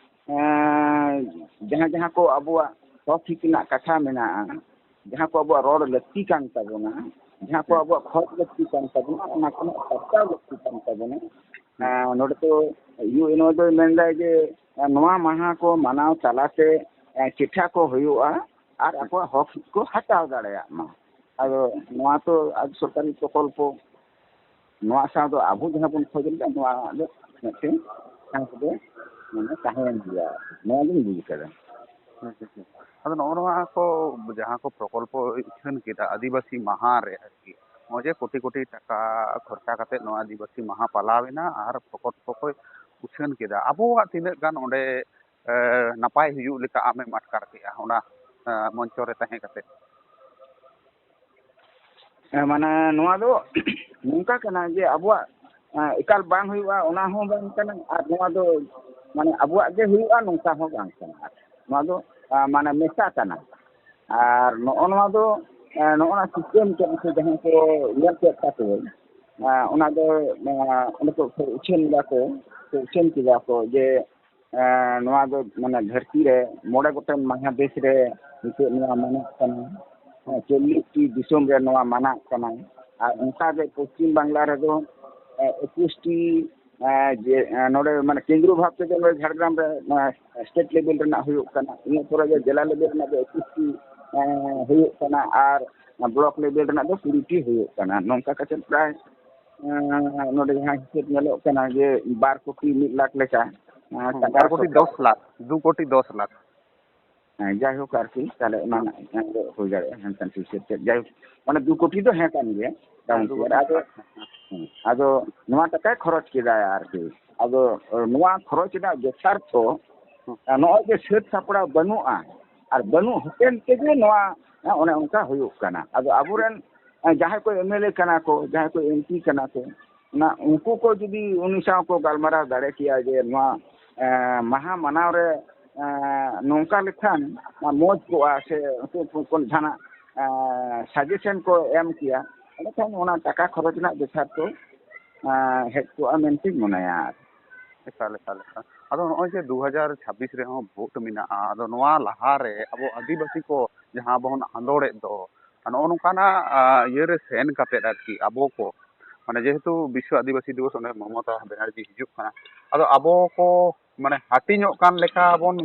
ᱮᱸ, ᱡᱟᱦᱟᱸ ᱡᱟᱦᱟᱸ ᱠᱚ ᱟᱵᱚᱣᱟᱜ ᱦᱚᱠ ᱦᱤᱛ ᱨᱮᱱᱟᱜ ᱠᱟᱛᱷᱟ ᱢᱮᱱᱟᱜᱼᱟ, ᱡᱟᱦᱟᱸ ᱠᱚ ᱟᱵᱚᱣᱟᱜ ᱨᱚᱲ ᱞᱟᱹᱠᱛᱤ ᱠᱟᱱ ᱛᱟᱵᱚᱱᱟ, ᱡᱟᱦᱟᱸ ᱠᱚ ᱟᱵᱚᱣᱟᱜ ᱠᱷᱚᱡᱽ ᱞᱟᱹᱠᱛᱤ ᱠᱟᱱ ᱛᱟᱵᱚᱱᱟ, ᱚᱱᱟ ᱠᱚ ᱨᱮᱱᱟᱜ ᱯᱟᱨᱪᱟᱣ ᱞᱟᱹᱠᱛᱤ ᱠᱟᱱ ᱛᱟᱵᱚᱱᱟ᱾ ᱮᱸ, ᱱᱚᱰᱮ ᱫᱚ ᱤᱭᱩ ᱮᱱ ᱳ ᱫᱚᱭ ᱢᱮᱱᱫᱟᱭ ᱡᱮ, ᱮᱸ, ᱱᱚᱣᱟ ᱢᱟᱦᱟ ᱠᱚ ᱢᱟᱱᱟᱣ ᱛᱟᱞᱟᱛᱮ, ᱮᱸ, ᱪᱮᱴᱷᱟ ᱠᱚ ᱦᱩᱭᱩᱜᱼᱟ ᱟᱨ ᱟᱠᱚᱣᱟᱜ ᱦᱚᱠ ᱠᱚ ᱦᱟᱛᱟᱣ ᱫᱟᱲᱮᱭᱟᱜ ᱢᱟ᱾ ᱟᱫᱚ ᱱᱚᱣᱟ ᱛᱚ ᱟᱡ ᱥᱚᱨᱠᱟᱨᱤ ᱯᱨᱚᱠᱚᱞᱯᱚ, ᱱᱚᱣᱟ ᱥᱟᱶ ᱫᱚ ᱟᱵᱚ ᱡᱟᱦᱟᱸ ᱵᱚᱱ ᱠᱷᱚᱡᱽ ᱞᱮᱫᱟ, ᱱᱚᱣᱟ ᱫᱚ ᱢᱤᱫᱴᱮᱱ ᱥᱟᱶ ᱫᱚ ᱢᱟᱱᱮ ᱛᱟᱦᱮᱸᱭᱮᱱ ᱜᱮᱭᱟ, ᱱᱚᱣᱟ ᱜᱤᱧ ᱵᱩᱡᱽ ᱠᱟᱫᱟ᱾ ᱦᱩᱸ, ᱦᱩᱸ, ᱦᱩᱸ᱾ ᱟᱫᱚ ᱱᱚᱜᱼᱚ ᱱᱚᱣᱟ ᱠᱚ ᱡᱟᱦᱟᱸ ᱠᱚ ᱯᱨᱚᱠᱚᱞᱯᱚ ᱩᱪᱷᱟᱹᱱ ᱠᱮᱫᱟ ᱟᱹᱫᱤᱵᱟᱹᱥᱤ ᱢᱟᱦᱟ ᱨᱮ ᱟᱨᱠᱤ, ᱱᱚᱜᱼᱚᱭ ᱡᱮ ᱠᱳᱴᱤ ᱠᱳᱴᱤ ᱴᱟᱠᱟ ᱠᱷᱚᱨᱪᱟ ᱠᱟᱛᱮ ᱱᱚᱣᱟ ᱟᱹᱫᱤᱵᱟᱹᱥᱤ ᱢᱟᱦᱟ ᱯᱟᱞᱟᱣ ᱮᱱᱟ ᱟᱨ ᱯᱨᱚᱠᱚᱞᱯᱚ ᱠᱚ ᱩᱪᱷᱟᱹᱱ ᱠᱮᱫᱟ, ᱟᱵᱚᱣᱟᱜ ᱛᱤᱱᱟᱹᱜ ᱜᱟᱱ ᱚᱸᱰᱮ, ᱮ, ᱱᱟᱯᱟᱭ ᱦᱩᱭᱩᱜ ᱞᱮᱠᱟ ᱟᱢᱮᱢ ᱟᱴᱠᱟᱨ ᱠᱮᱜᱼᱟ ᱚᱱᱟ, ᱮ, ᱢᱚᱧᱪᱚ ᱨᱮ ᱛᱟᱦᱮᱸ ᱠᱟᱛᱮ? ᱦᱮᱸ, ᱢᱟᱱᱮ ᱱᱚᱣᱟ ᱫᱚ ᱱᱚᱝᱠᱟ ᱠᱟᱱᱟ ᱡᱮ ᱟᱵᱚᱣᱟᱜ, ᱮᱸ, ᱮᱠᱟᱞ ᱵᱟᱝ ᱦᱩᱭᱩᱜᱼᱟ, ᱚᱱᱟ ᱦᱚᱸ ᱵᱟᱝ ᱠᱟᱱᱟ, ᱟᱨ ᱱᱚᱣᱟ ᱫᱚ ᱢᱟᱱᱮ ᱟᱵᱚᱣᱟᱜ ᱜᱮ ᱦᱩᱭᱩᱜᱼᱟ, ᱱᱚᱝᱠᱟ ᱦᱚᱸ ᱵᱟᱝ ᱠᱟᱱᱟ᱾ ᱱᱚᱣᱟ ᱫᱚ, ᱮᱸ, ᱢᱟᱱᱮ ᱢᱮᱥᱟ ᱠᱟᱱᱟ᱾ ᱟᱨ ᱱᱚᱜᱼᱚ ᱱᱚᱣᱟ ᱫᱚ, ᱮᱸ, ᱱᱚᱜᱼᱚ ᱱᱟ ᱥᱤᱥᱴᱮᱢ ᱠᱚ ᱩᱱᱠᱩ ᱡᱟᱦᱟᱸᱭ ᱠᱚ ᱧᱮᱞ ᱠᱮᱫ ᱛᱟᱠᱚ, ᱮᱸ, ᱚᱱᱟ ᱫᱚ, ᱮᱸ, ᱚᱸᱰᱮ ᱠᱚ ᱩᱪᱷᱟᱹᱱ ᱫᱟᱠᱚ, ᱠᱚ ᱩᱪᱷᱟᱹᱱ ᱠᱮᱫᱟ ᱠᱚ ᱡᱮ, ᱮᱸ, ᱱᱚᱣᱟ ᱫᱚ ᱢᱟᱱᱮ ᱫᱷᱟᱹᱨᱛᱤ ᱨᱮ ᱢᱚᱬᱮ ᱜᱚᱴᱮᱱ ᱢᱟᱦᱟᱫᱮᱥ ᱨᱮ ᱱᱤᱛᱚᱜ ᱱᱚᱣᱟ ᱢᱟᱱᱟᱜ ᱠᱟᱱᱟ᱾ ᱦᱮᱸ, ᱪᱚᱞᱞᱤᱥ ᱴᱤ ᱫᱤᱥᱚᱢ ᱨᱮ ᱱᱚᱣᱟ ᱢᱟᱱᱟᱜ ᱠᱟᱱᱟ᱾ ᱟᱨ ᱚᱱᱠᱟ ᱜᱮ ᱯᱚᱥᱪᱤᱢ ᱵᱟᱝᱞᱟ ᱨᱮᱫᱚ, ᱮᱸ, ᱮᱠᱩᱥ ᱴᱤ, ᱮᱸ, ᱡᱮ, ᱮᱸ, ᱱᱚᱰᱮ ᱢᱟᱱᱮ ᱠᱮᱱᱫᱨᱚ ᱵᱷᱟᱵᱽ ᱛᱮᱫᱚ ᱱᱚᱰᱮ ᱡᱷᱟᱲᱜᱨᱟᱢ ᱨᱮ ᱱᱚᱣᱟ ᱥᱴᱮᱴ ᱞᱮᱵᱮᱞ ᱨᱮᱱᱟᱜ ᱦᱩᱭᱩᱜ ᱠᱟᱱᱟ, ᱤᱱᱟᱹ ᱯᱚᱨᱮ ᱫᱚ ᱡᱮᱞᱟ ᱞᱮᱵᱮᱞ ᱨᱮᱱᱟᱜ ᱫᱚ ᱮᱠᱩᱥ ᱴᱤ, ᱮᱸ, ᱦᱩᱭᱩᱜ ᱠᱟᱱᱟ, ᱟᱨ ᱵᱞᱚᱠ ᱞᱮᱵᱮᱞ ᱨᱮᱱᱟᱜ ᱫᱚ ᱠᱩᱲᱤ ᱴᱤ ᱦᱩᱭᱩᱜ ᱠᱟᱱᱟ᱾ ᱱᱚᱝᱠᱟ ᱠᱟᱛᱮ ᱯᱨᱟᱭ, ᱮᱸ, ᱱᱚᱰᱮ ᱡᱟᱦᱟᱸ ᱦᱤᱥᱟᱹᱵ ᱧᱮᱞᱚᱜ ᱠᱟᱱᱟ ᱡᱮ ᱵᱟᱨ ᱠᱳᱴᱤ ᱢᱤᱫ ᱞᱟᱠᱷ ᱞᱮᱠᱟ, ᱮᱸ, ᱦᱩᱸ, ᱴᱟᱠᱟ ᱵᱟᱨ ᱠᱳᱴᱤ ᱥᱚᱨᱠᱟᱨ ᱫᱚᱥ ᱞᱟᱠᱷ, ᱫᱩ ᱠᱳᱴᱤ ᱫᱚᱥ ᱞᱟᱠᱷ᱾ ᱦᱮᱸ, ᱡᱟᱭᱦᱳᱠ ᱟᱨᱠᱤ, ᱛᱟᱦᱞᱮ ᱚᱱᱟ ᱨᱮᱱᱟᱜ ᱮᱢ ᱫᱚ ᱦᱩᱭ ᱫᱟᱲᱮᱭᱟᱜᱼᱟ, ᱦᱮᱱᱛᱮᱱ ᱥᱩᱭᱥᱟᱹᱫ ᱛᱮᱫ᱾ ᱡᱟᱭᱦᱳᱠ, ᱢᱟᱱᱮ ᱫᱩ ᱠᱳᱴᱤ ᱫᱚ ᱦᱮᱸ ᱠᱟᱱ ᱜᱮᱭᱟ, ᱦᱮᱸ, ᱫᱩ ᱢᱚᱴᱟᱢᱩᱴᱤ᱾ ᱠᱳᱴᱤ ᱟᱫᱚ, ᱞᱟᱠᱷ᱾ ᱦᱮᱸ, ᱟᱫᱚ ᱱᱚᱣᱟ ᱴᱟᱠᱟᱭ ᱠᱷᱚᱨᱚᱪ ᱠᱮᱫᱟ ᱟᱨᱠᱤ᱾ ᱟᱫᱚ ᱱᱚᱣᱟ ᱠᱷᱚᱨᱚᱪ ᱨᱮᱱᱟᱜ ᱡᱚᱛᱷᱟᱨᱛᱷᱚ, ᱦᱮᱸ᱾ ᱱᱚᱜᱼᱚᱭ ᱡᱮ ᱥᱟᱹᱛ ᱥᱟᱯᱲᱟᱣ ᱵᱟᱹᱱᱩᱜᱼᱟ, ᱟᱨ ᱵᱟᱹᱱᱩᱜ ᱦᱚᱛᱮᱱ ᱛᱮᱜᱮ ᱱᱚᱣᱟ, ᱦᱮᱸ, ᱚᱱᱮ ᱚᱱᱠᱟ ᱦᱩᱭᱩᱜ ᱠᱟᱱᱟ᱾ ᱟᱫᱚ ᱟᱵᱚᱨᱮᱱ, ᱦᱮᱸ, ᱡᱟᱦᱟᱸᱭ ᱠᱚ ᱮᱢ ᱮᱞ ᱮ ᱠᱟᱱᱟ ᱠᱚ, ᱡᱟᱦᱟᱸᱭ ᱠᱚ ᱮᱢ ᱯᱤ ᱠᱟᱱᱟ ᱠᱚ, ᱚᱱᱟ ᱩᱱᱠᱩ ᱠᱚ ᱡᱩᱫᱤ ᱩᱱᱤ ᱥᱟᱶ ᱠᱚ ᱜᱟᱞᱢᱟᱨᱟᱣ ᱫᱟᱲᱮ ᱠᱮᱭᱟ ᱡᱮ ᱱᱚᱣᱟ, ᱮᱸ, ᱢᱟᱦᱟ ᱢᱟᱱᱟᱣ ᱨᱮ, ᱮᱸ, ᱱᱚᱝᱠᱟ ᱞᱮᱠᱷᱟᱱ ᱢᱚᱡᱽ ᱠᱚᱜᱼᱟ, ᱥᱮ ᱩᱱᱠᱩ ᱠᱚ, ᱠᱚ ᱡᱟᱦᱟᱱᱟᱜ, ᱮᱸ, ᱥᱟᱡᱮᱥᱚᱱ ᱠᱚ ᱮᱢ ᱠᱮᱭᱟ, ᱮᱸᱰᱮᱠᱷᱟᱱ ᱚᱱᱟ ᱴᱟᱠᱟ ᱠᱷᱚᱨᱚᱪ ᱨᱮᱱᱟᱜ ᱡᱚᱛᱷᱟᱛ ᱠᱚ, ᱮᱸ, ᱦᱮᱡ ᱠᱚᱜᱼᱟ ᱢᱮᱱᱛᱮᱧ ᱢᱚᱱᱮᱭᱟ᱾ ᱮᱠᱟᱞ, ᱮᱠᱟᱞ, ᱮᱠᱟᱞ᱾ ᱟᱫᱚ ᱱᱚᱜᱼᱚᱭ ᱡᱮ ᱫᱩ ᱦᱟᱡᱟᱨ ᱪᱷᱟᱵᱵᱤᱥ ᱨᱮᱦᱚᱸ ᱵᱷᱳᱴ ᱢᱮᱱᱟᱜᱼᱟ, ᱟᱫᱚ ᱱᱚᱣᱟ ᱞᱟᱦᱟᱨᱮ ᱟᱵᱚ ᱟᱹᱫᱤᱵᱟᱹᱥᱤ ᱠᱚ ᱡᱟᱦᱟᱸ ᱵᱚᱱ ᱟᱸᱫᱳᱲᱮᱫ ᱫᱚ, ᱱᱚᱜᱼᱚ ᱱᱚᱝᱠᱟᱱᱟᱜ, ᱟ, ᱤᱭᱟᱹᱨᱮ ᱥᱮᱱ ᱠᱟᱛᱮᱫ ᱟᱨᱠᱤ ᱟᱵᱚ ᱠᱚ, ᱢᱟᱱᱮ, ᱡᱮᱦᱮᱛᱩ ᱵᱤᱥᱥᱚ ᱟᱹᱫᱤᱵᱟᱹᱥᱤ ᱫᱤᱵᱚᱥ ᱚᱸᱰᱮ ᱢᱚᱢᱚᱛᱟ ᱵᱮᱱᱟᱨᱡᱤ ᱦᱤᱡᱩᱜ ᱠᱟᱱᱟ, ᱟᱫᱚ ᱟᱵᱚ ᱠᱚ, ᱢᱟᱱᱮ, ᱦᱟᱹᱴᱤᱧᱚᱜ ᱠᱟᱱ ᱞᱮᱠᱟ ᱵᱚᱱ,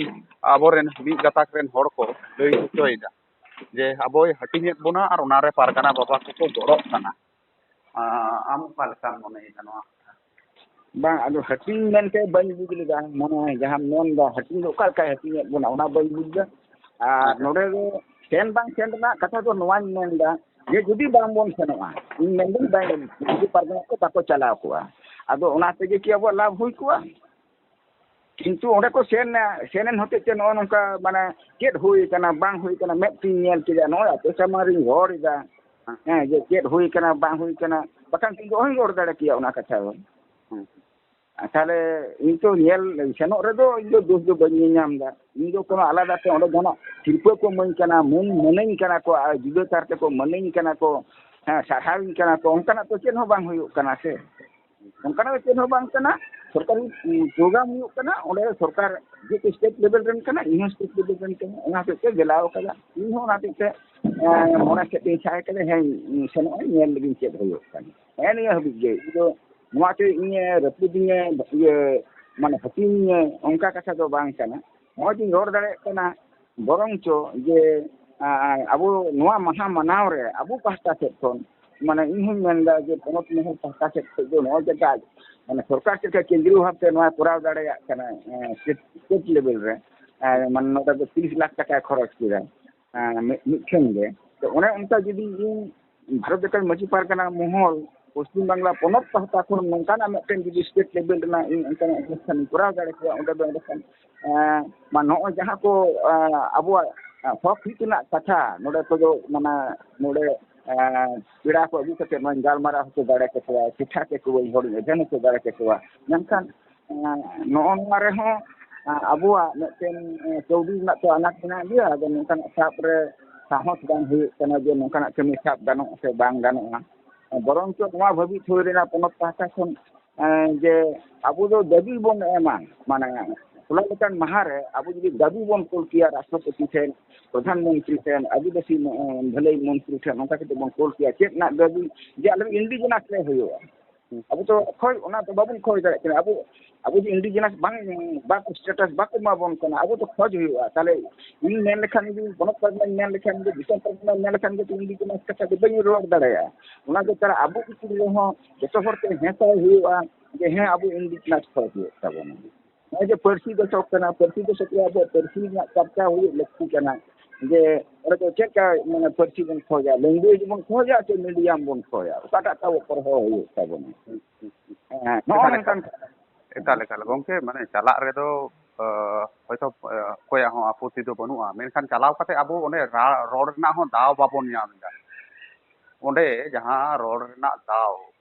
ᱟᱵᱚᱨᱮᱱ ᱢᱤᱫ ᱜᱟᱛᱟᱠ ᱨᱮᱱ ᱦᱚᱲ ᱠᱚ ᱞᱟᱹᱭ ᱦᱚᱪᱚᱭᱮᱫᱟ ᱡᱮ ᱟᱵᱚᱭ ᱦᱟᱹᱴᱤᱧᱮᱫ ᱵᱚᱱᱟ ᱟᱨ ᱚᱱᱟᱨᱮ ᱯᱟᱨᱜᱟᱱᱟ ᱵᱟᱵᱟ ᱠᱚᱠᱚ ᱜᱚᱲᱚᱜ ᱠᱟᱱᱟ᱾ ᱟ, ᱟᱢ ᱚᱠᱟ ᱞᱮᱠᱟᱢ ᱢᱚᱱᱮᱭᱮᱫᱟ ᱱᱚᱣᱟ ᱠᱟᱛᱷᱟ? ᱵᱟᱝ, ᱟᱫᱚ ᱦᱟᱹᱴᱤᱧ ᱢᱮᱱᱛᱮ ᱵᱟᱹᱧ ᱵᱩᱡᱽ ᱞᱮᱫᱟ, ᱢᱟᱱᱮ, ᱡᱟᱦᱟᱸᱢ ᱢᱮᱱᱫᱟ ᱦᱟᱹᱴᱤᱧ ᱫᱚ ᱚᱠᱟ ᱞᱮᱠᱟᱭ ᱦᱟᱹᱴᱤᱧᱮᱫ ᱵᱚᱱᱟ, ᱚᱱᱟ ᱵᱟᱹᱧ ᱵᱩᱡᱽ ᱮᱫᱟ᱾ ᱟᱨ ᱟᱪᱪᱷᱟ᱾ ᱱᱚᱰᱮ ᱫᱚ ᱥᱮᱱ ᱵᱟᱝ ᱥᱮᱱ ᱨᱮᱱᱟᱜ ᱠᱟᱛᱷᱟ ᱫᱚ ᱱᱚᱣᱟᱧ ᱢᱮᱱᱫᱟ ᱡᱮ ᱡᱩᱫᱤ ᱵᱟᱝ ᱵᱚᱱ ᱥᱮᱱᱚᱜᱼᱟ, ᱤᱧ ᱢᱮᱱᱫᱟᱹᱧ ᱵᱟᱝ, ᱢᱟᱹᱡᱷᱤ ᱯᱟᱨᱜᱟᱱᱟ ᱠᱚ ᱵᱟᱠᱚ ᱪᱟᱞᱟᱣ ᱠᱚᱜᱼᱟ, ᱟᱫᱚ ᱚᱱᱟ ᱛᱮᱜᱮ ᱠᱤ ᱟᱵᱚᱣᱟᱜ ᱞᱟᱵᱷ ᱦᱩᱭ ᱠᱚᱜᱼᱟ? ᱠᱤᱱᱛᱩ ᱚᱸᱰᱮ ᱠᱚ ᱥᱮᱱ ᱮᱱᱟ, ᱥᱮᱱ ᱮᱱ ᱦᱚᱛᱮᱡ ᱛᱮ ᱱᱚᱜᱼᱚ ᱱᱚᱝᱠᱟ, ᱢᱟᱱᱮ, ᱪᱮᱫ ᱦᱩᱭ ᱟᱠᱟᱱᱟ, ᱵᱟᱝ ᱦᱩᱭ ᱟᱠᱟᱱᱟ, ᱢᱮᱫ ᱛᱤᱧ ᱧᱮᱞ ᱠᱮᱫᱟ, ᱱᱚᱜᱼᱚᱭ ᱟᱯᱮ ᱥᱟᱢᱟᱝ ᱨᱤᱧ ᱨᱚᱲ ᱮᱫᱟ, ᱦᱮᱸ, ᱡᱮ ᱪᱮᱫ ᱦᱩᱭ ᱠᱟᱱᱟ, ᱵᱟᱝ ᱦᱩᱭ ᱠᱟᱱᱟ, ᱵᱟᱠᱷᱟᱱ ᱤᱧ ᱫᱚ ᱚᱦᱚᱧ ᱨᱚᱲ ᱫᱟᱲᱮ ᱠᱮᱭᱟ ᱚᱱᱟ ᱠᱟᱛᱷᱟ ᱫᱚ᱾ ᱦᱩᱸ᱾ ᱟᱨ ᱛᱟᱦᱞᱮ ᱤᱧ ᱛᱚ ᱧᱮᱞ ᱥᱮᱱᱚᱜ ᱨᱮᱫᱚ ᱤᱧ ᱫᱚ ᱫᱳᱥ ᱫᱚ ᱵᱟᱹᱧ ᱧᱮᱧᱟᱢ ᱮᱫᱟ᱾ ᱤᱧ ᱫᱚ ᱠᱳᱱᱳ ᱟᱞᱟᱫᱟ ᱛᱮ ᱚᱸᱰᱮ ᱡᱟᱦᱟᱱᱟᱜ ᱥᱤᱨᱯᱟᱹ ᱠᱚ ᱤᱢᱟᱹᱧ ᱠᱟᱱᱟ, ᱢᱟᱹᱱ, ᱢᱟᱹᱱᱟᱹᱧ ᱠᱟᱱᱟ ᱠᱚ, ᱟᱨ ᱡᱩᱫᱟᱹ ᱠᱟᱨ ᱛᱮᱠᱚ ᱢᱟᱹᱱᱟᱹᱧ ᱠᱟᱱᱟ ᱠᱚ, ᱦᱮᱸ, ᱥᱟᱨᱦᱟᱣᱤᱧ ᱠᱟᱱᱟ ᱠᱚ, ᱚᱱᱠᱟᱱᱟᱜ ᱛᱚ ᱪᱮᱫ ᱦᱚᱸ ᱵᱟᱝ ᱦᱩᱭᱩᱜ ᱠᱟᱱᱟ ᱥᱮ᱾ ᱚᱱᱠᱟᱱᱟᱜ ᱫᱚ ᱪᱮᱫ ᱦᱚᱸ ᱵᱟᱝ ᱠᱟᱱᱟ᱾ ᱥᱚᱨᱠᱟᱨᱤ, ᱩᱸ, program ᱦᱩᱭᱩᱜ ᱠᱟᱱᱟ, ᱚᱸᱰᱮ ᱥᱚᱨᱠᱟᱨ ᱡᱮᱦᱮᱛᱩ state level ᱨᱮᱱ ᱠᱟᱱᱟ, ᱤᱧ ᱦᱚᱸ state level ᱨᱮᱱ ᱠᱟᱱᱟ, ᱚᱱᱟ ᱦᱚᱛᱮᱡ ᱛᱮ ᱫᱮᱞᱟᱣ ᱠᱟᱫᱟ᱾ ᱤᱧ ᱦᱚᱸ ᱚᱱᱟ ᱦᱚᱛᱮᱡ ᱛᱮ, ᱮᱸ, ᱢᱚᱱᱮ ᱥᱮᱫ ᱛᱤᱧ ᱥᱟᱭ ᱠᱟᱫᱟ, ᱦᱮᱸ, ᱤᱧ ᱥᱮᱱᱚᱜ ᱟᱹᱧ, ᱧᱮᱞ ᱞᱮᱜᱤᱧ ᱪᱮᱫ ᱦᱩᱭᱩᱜ ᱠᱟᱱᱟ᱾ ᱦᱮᱸ, ᱱᱤᱭᱟᱹ ᱦᱟᱹᱵᱤᱡ ᱜᱮ᱾ ᱤᱧ ᱫᱚ ᱱᱚᱣᱟ ᱛᱮ ᱤᱧᱮ ᱨᱟᱹᱯᱩᱫᱤᱧᱟᱹ, ᱤᱭᱟᱹ, ᱢᱟᱱᱮ ᱦᱟᱹᱴᱤᱧᱤᱧᱟᱹ, ᱚᱱᱠᱟ ᱠᱟᱛᱷᱟ ᱫᱚ ᱵᱟᱝ ᱠᱟᱱᱟ᱾ ᱱᱚᱜᱼᱚᱭ ᱡᱮᱧ ᱨᱚᱲ ᱫᱟᱲᱮᱭᱟᱜ ᱠᱟᱱᱟ, ᱵᱚᱨᱚᱝ ᱪᱚ ᱡᱮ, ᱟ, ᱟᱵᱚ ᱱᱚᱣᱟ ᱢᱟᱦᱟ ᱢᱟᱱᱟᱣ ᱨᱮ ᱟᱵᱚ ᱯᱟᱦᱴᱟ ᱥᱮᱫ ᱠᱷᱚᱱ, ᱢᱟᱱᱮ ᱤᱧ ᱦᱚᱧ ᱢᱮᱱᱫᱟ ᱡᱮ ᱯᱚᱱᱚᱛ ᱢᱚᱦᱚᱞ ᱯᱟᱦᱴᱟ ᱥᱮᱫ ᱠᱷᱚᱱ ᱫᱚ ᱱᱚᱜᱼᱚᱭ ᱡᱮᱴᱟ, ᱢᱟᱱᱮ ᱥᱚᱨᱠᱟᱨ ᱪᱮᱫ ᱞᱮᱠᱟ ᱠᱮᱱᱫᱨᱤᱭᱚ ᱵᱷᱟᱵᱛᱮ ᱱᱚᱣᱟ ᱠᱚᱨᱟᱣ ᱫᱟᱲᱮᱭᱟᱜ ᱠᱟᱱᱟ, ᱮ, state, state level ᱨᱮ, ᱮ, ᱢᱟᱱᱮ ᱱᱚᱰᱮ ᱫᱚ ᱛᱤᱨᱤᱥ ᱞᱟᱠᱷ ᱴᱟᱠᱟᱭ ᱠᱷᱚᱨᱚᱪ ᱠᱮᱫᱟ, ᱮ, ᱢᱤᱫ, ᱢᱤᱫ ᱴᱷᱮᱱ ᱜᱮ᱾ ᱛᱚ ᱚᱱᱮ ᱚᱱᱠᱟ ᱡᱩᱫᱤ ᱤᱧ ᱵᱷᱟᱨᱚᱛ ᱡᱟᱠᱟᱛ ᱢᱟᱹᱡᱷᱤ ᱯᱟᱨᱜᱟᱱᱟ ᱢᱚᱦᱚᱞ ᱯᱚᱥᱪᱤᱢ ᱵᱟᱝᱞᱟ ᱯᱚᱱᱚᱛ ᱯᱟᱦᱴᱟ ᱠᱷᱚᱱ ᱱᱚᱝᱠᱟᱱᱟᱜ ᱢᱤᱫᱴᱮᱱ ᱡᱩᱫᱤ state level ᱨᱮᱱᱟᱜ ᱤᱧ ᱚᱱᱠᱟᱱᱟᱜ ᱚᱱᱩᱥᱴᱷᱟᱱ ᱤᱧ ᱠᱚᱨᱟᱣ ᱫᱟᱲᱮ ᱠᱮᱭᱟ, ᱚᱸᱰᱮ ᱫᱚ ᱮᱸᱰᱮᱠᱷᱟᱱ, ᱮᱸ, ᱢᱟ ᱱᱚᱜᱼᱚᱭ ᱡᱟᱦᱟᱸ ᱠᱚ, ᱮᱸ, ᱟᱵᱚᱣᱟᱜ, ᱮᱸ, ᱦᱚᱠ ᱦᱤᱛ ᱨᱮᱱᱟᱜ ᱠᱟᱛᱷᱟ ᱱᱚᱰᱮ ᱠᱚᱫᱚ ᱢᱟᱱᱮ ᱱᱚᱰᱮ, ᱮᱸ, ᱯᱮᱲᱟ ᱠᱚ ᱟᱹᱜᱩ ᱠᱟᱛᱮ ᱱᱚᱣᱟᱧ ᱜᱟᱞᱢᱟᱨᱟᱣ ᱦᱚᱪᱚ ᱫᱟᱲᱮ ᱠᱮᱠᱚᱣᱟ, ᱪᱮᱴᱷᱟ ᱠᱮᱠᱚᱣᱟᱧ, ᱦᱚᱲᱤᱧ ᱮᱵᱷᱮᱱ ᱦᱚᱪᱚ ᱫᱟᱲᱮ ᱠᱮᱠᱚᱣᱟ᱾ ᱢᱮᱱᱠᱷᱟᱱ ᱮᱸ, ᱱᱚᱜᱼᱚ ᱱᱚᱣᱟ ᱨᱮᱦᱚᱸ, ᱮᱸ, ᱟᱵᱚᱣᱟᱜ ᱢᱤᱫᱴᱮᱱ, ᱮᱸ, ᱠᱟᱹᱣᱰᱤ ᱨᱮᱱᱟᱜ ᱛᱚ ᱟᱱᱟᱴ ᱢᱮᱱᱟᱜ ᱜᱮᱭᱟ᱾ ᱟᱫᱚ ᱱᱚᱝᱠᱟᱱᱟᱜ ᱥᱟᱵ ᱨᱮ ᱥᱟᱦᱚᱥ ᱵᱟᱝ ᱦᱩᱭᱩᱜ ᱠᱟᱱᱟ ᱡᱮ ᱱᱚᱝᱠᱟᱱᱟᱜ ᱠᱟᱹᱢᱤ ᱥᱟᱵ ᱜᱟᱱᱚᱜᱼᱟ ᱥᱮ ᱵᱟᱝ ᱜᱟᱱᱚᱜᱼᱟ᱾ ᱵᱚᱨᱚᱝ ᱪᱚ ᱱᱚᱣᱟ ᱵᱷᱟᱹᱵᱤᱛ ᱦᱩᱭ ᱨᱮᱱᱟᱜ ᱯᱚᱱᱚᱛ ᱯᱟᱦᱴᱟ ᱠᱷᱚᱱ, ᱮᱸ, ᱡᱮ ᱟᱵᱚ ᱫᱚ ᱫᱟᱹᱵᱤ ᱵᱚᱱ ᱮᱢᱟ, ᱢᱟᱱᱮ ᱦᱚᱞᱟ ᱞᱮᱠᱟᱱ ᱢᱟᱦᱟ ᱨᱮ ᱟᱵᱚ ᱡᱩᱫᱤ ᱫᱟᱹᱵᱤ ᱵᱚᱱ ᱠᱩᱞ ᱠᱮᱭᱟ ᱨᱟᱥᱴᱨᱚᱯᱚᱛᱤ ᱴᱷᱮᱱ, ᱯᱨᱚᱫᱷᱟᱱ ᱢᱚᱱᱛᱨᱤ ᱴᱷᱮᱱ, ᱟᱹᱫᱤᱵᱟᱹᱥᱤ ᱢᱚ-, ᱵᱷᱟᱹᱞᱟᱹᱭ ᱢᱚᱱᱛᱨᱤ ᱴᱷᱮᱱ, ᱚᱱᱠᱟ ᱠᱟᱛᱮ ᱵᱚᱱ ᱠᱩᱞ ᱠᱮᱭᱟ, ᱪᱮᱫ ᱨᱮᱱᱟᱜ ᱫᱟᱹᱵᱤ ᱡᱮ ᱟᱞᱮ ᱫᱚ indigenous ᱞᱮ ᱦᱩᱭᱩᱜᱼᱟ᱾ ᱦᱩᱸ᱾ ᱟᱵᱚ ᱫᱚ ᱠᱷᱚᱡ, ᱚᱱᱟ ᱫᱚ ᱵᱟᱵᱚᱱ ᱠᱷᱚᱡᱽ ᱫᱟᱲᱮᱭᱟᱜ ᱠᱟᱱᱟ᱾ ᱟᱵᱚ, ᱟᱵᱚ ᱡᱮ indigenous ᱵᱟᱝ, ᱵᱟᱠᱚ status ᱵᱟᱠᱚ ᱮᱢᱟ ᱵᱚᱱ ᱠᱟᱱᱟ, ᱟᱵᱚ ᱫᱚ ᱠᱷᱚᱡᱽ ᱦᱩᱭᱩᱜᱼᱟ᱾ ᱛᱟᱦᱞᱮ ᱤᱧ ᱢᱮᱱ ᱞᱮᱠᱷᱟᱱ ᱜᱮ, ᱯᱚᱱᱚᱛ ᱯᱟᱨᱜᱟᱱᱟᱧ ᱢᱮᱱ ᱞᱮᱠᱷᱟᱱ ᱜᱮ, ᱫᱤᱥᱚᱢ ᱯᱟᱨᱜᱟᱱᱟᱧ ᱢᱮᱱ ᱞᱮᱠᱷᱟᱱ ᱜᱮ, indigenous ᱠᱟᱛᱷᱟ ᱫᱚ ᱵᱟᱹᱧ ᱨᱚᱲ ᱫᱟᱲᱮᱭᱟᱜᱼᱟ᱾ ᱚᱱᱟ ᱫᱚ ᱛᱟᱦᱞᱮ ᱟᱵᱚ ᱵᱷᱤᱛᱤᱨ ᱨᱮᱦᱚᱸ ᱡᱚᱛᱚ ᱦᱚᱲ ᱛᱮ ᱦᱮᱸᱥᱟᱭ ᱦᱩᱭᱩᱜᱼᱟ ᱡᱮ ᱦᱮᱸ, ᱟᱵᱚ indigenous ᱠᱷᱚᱡᱽ ᱦᱩᱭᱩᱜ ᱛᱟᱵᱚᱱᱟ᱾ ᱱᱚᱜᱼᱚᱭ ᱡᱮ ᱯᱟᱹᱨᱥᱤ ᱫᱚᱥᱚᱠ ᱠᱟᱱᱟ, ᱯᱟᱹᱨᱥᱤ ᱫᱚᱥᱚᱠ ᱨᱮ ᱟᱵᱚᱣᱟᱜ ᱯᱟᱹᱨᱥᱤ ᱨᱮᱱᱟᱜ ᱪᱟᱨᱪᱟ ᱦᱩᱭᱩᱜ ᱞᱟᱹᱠᱛᱤ ᱠᱟᱱᱟ᱾ ᱡᱮ ᱚᱸᱰᱮ ᱫᱚ ᱪᱮᱫ ᱞᱮᱠᱟ, ᱢᱟᱱᱮ, ᱯᱟᱹᱨᱥᱤ ᱵᱚᱱ ᱠᱷᱚᱡᱟ, language ᱵᱚᱱ ᱠᱷᱚᱡᱟ ᱥᱮ medium ᱵᱚᱱ ᱠᱷᱚᱡᱟ, ᱚᱠᱟᱴᱟᱜ ᱛᱟᱵᱚ ᱯᱟᱲᱦᱟᱣ ᱦᱩᱭᱩᱜ ᱛᱟᱵᱚᱱᱟ? ᱦᱮᱸ, ᱱᱚᱜᱼᱚ ᱮᱠᱟᱞ, ᱱᱚᱝᱠᱟᱱ ᱮᱠᱟᱞ, ᱠᱟᱛᱷᱟ᱾ ᱮᱠᱟᱞ, ᱮᱠᱟᱞ᱾ ᱜᱚᱢᱠᱮ, ᱢᱟᱱᱮ, ᱪᱟᱞᱟᱜ ᱨᱮᱫᱚ, ᱟᱸ, ᱦᱚᱭᱛᱚ, ᱟᱸ, ᱚᱠᱚᱭᱟᱜ ᱦᱚᱸ ᱟᱯᱚᱛᱛᱤ ᱫᱚ ᱵᱟᱹᱱᱩᱜᱼᱟ, ᱢᱮᱱᱠᱷᱟᱱ ᱪᱟᱞᱟᱣ ᱠᱟᱛᱮ ᱟᱵᱚ ᱚᱸᱰᱮ ᱨᱟ-, ᱨᱚᱲ ᱨᱮᱱᱟᱜ ᱦᱚᱸ ᱫᱟᱣ ᱵᱟᱵᱚᱱ ᱧᱟᱢ ᱮᱫᱟ᱾ ᱚᱸᱰᱮ ᱡᱟᱦᱟᱸ ᱨᱚᱲ ᱨᱮᱱᱟᱜ ᱫᱟᱣ,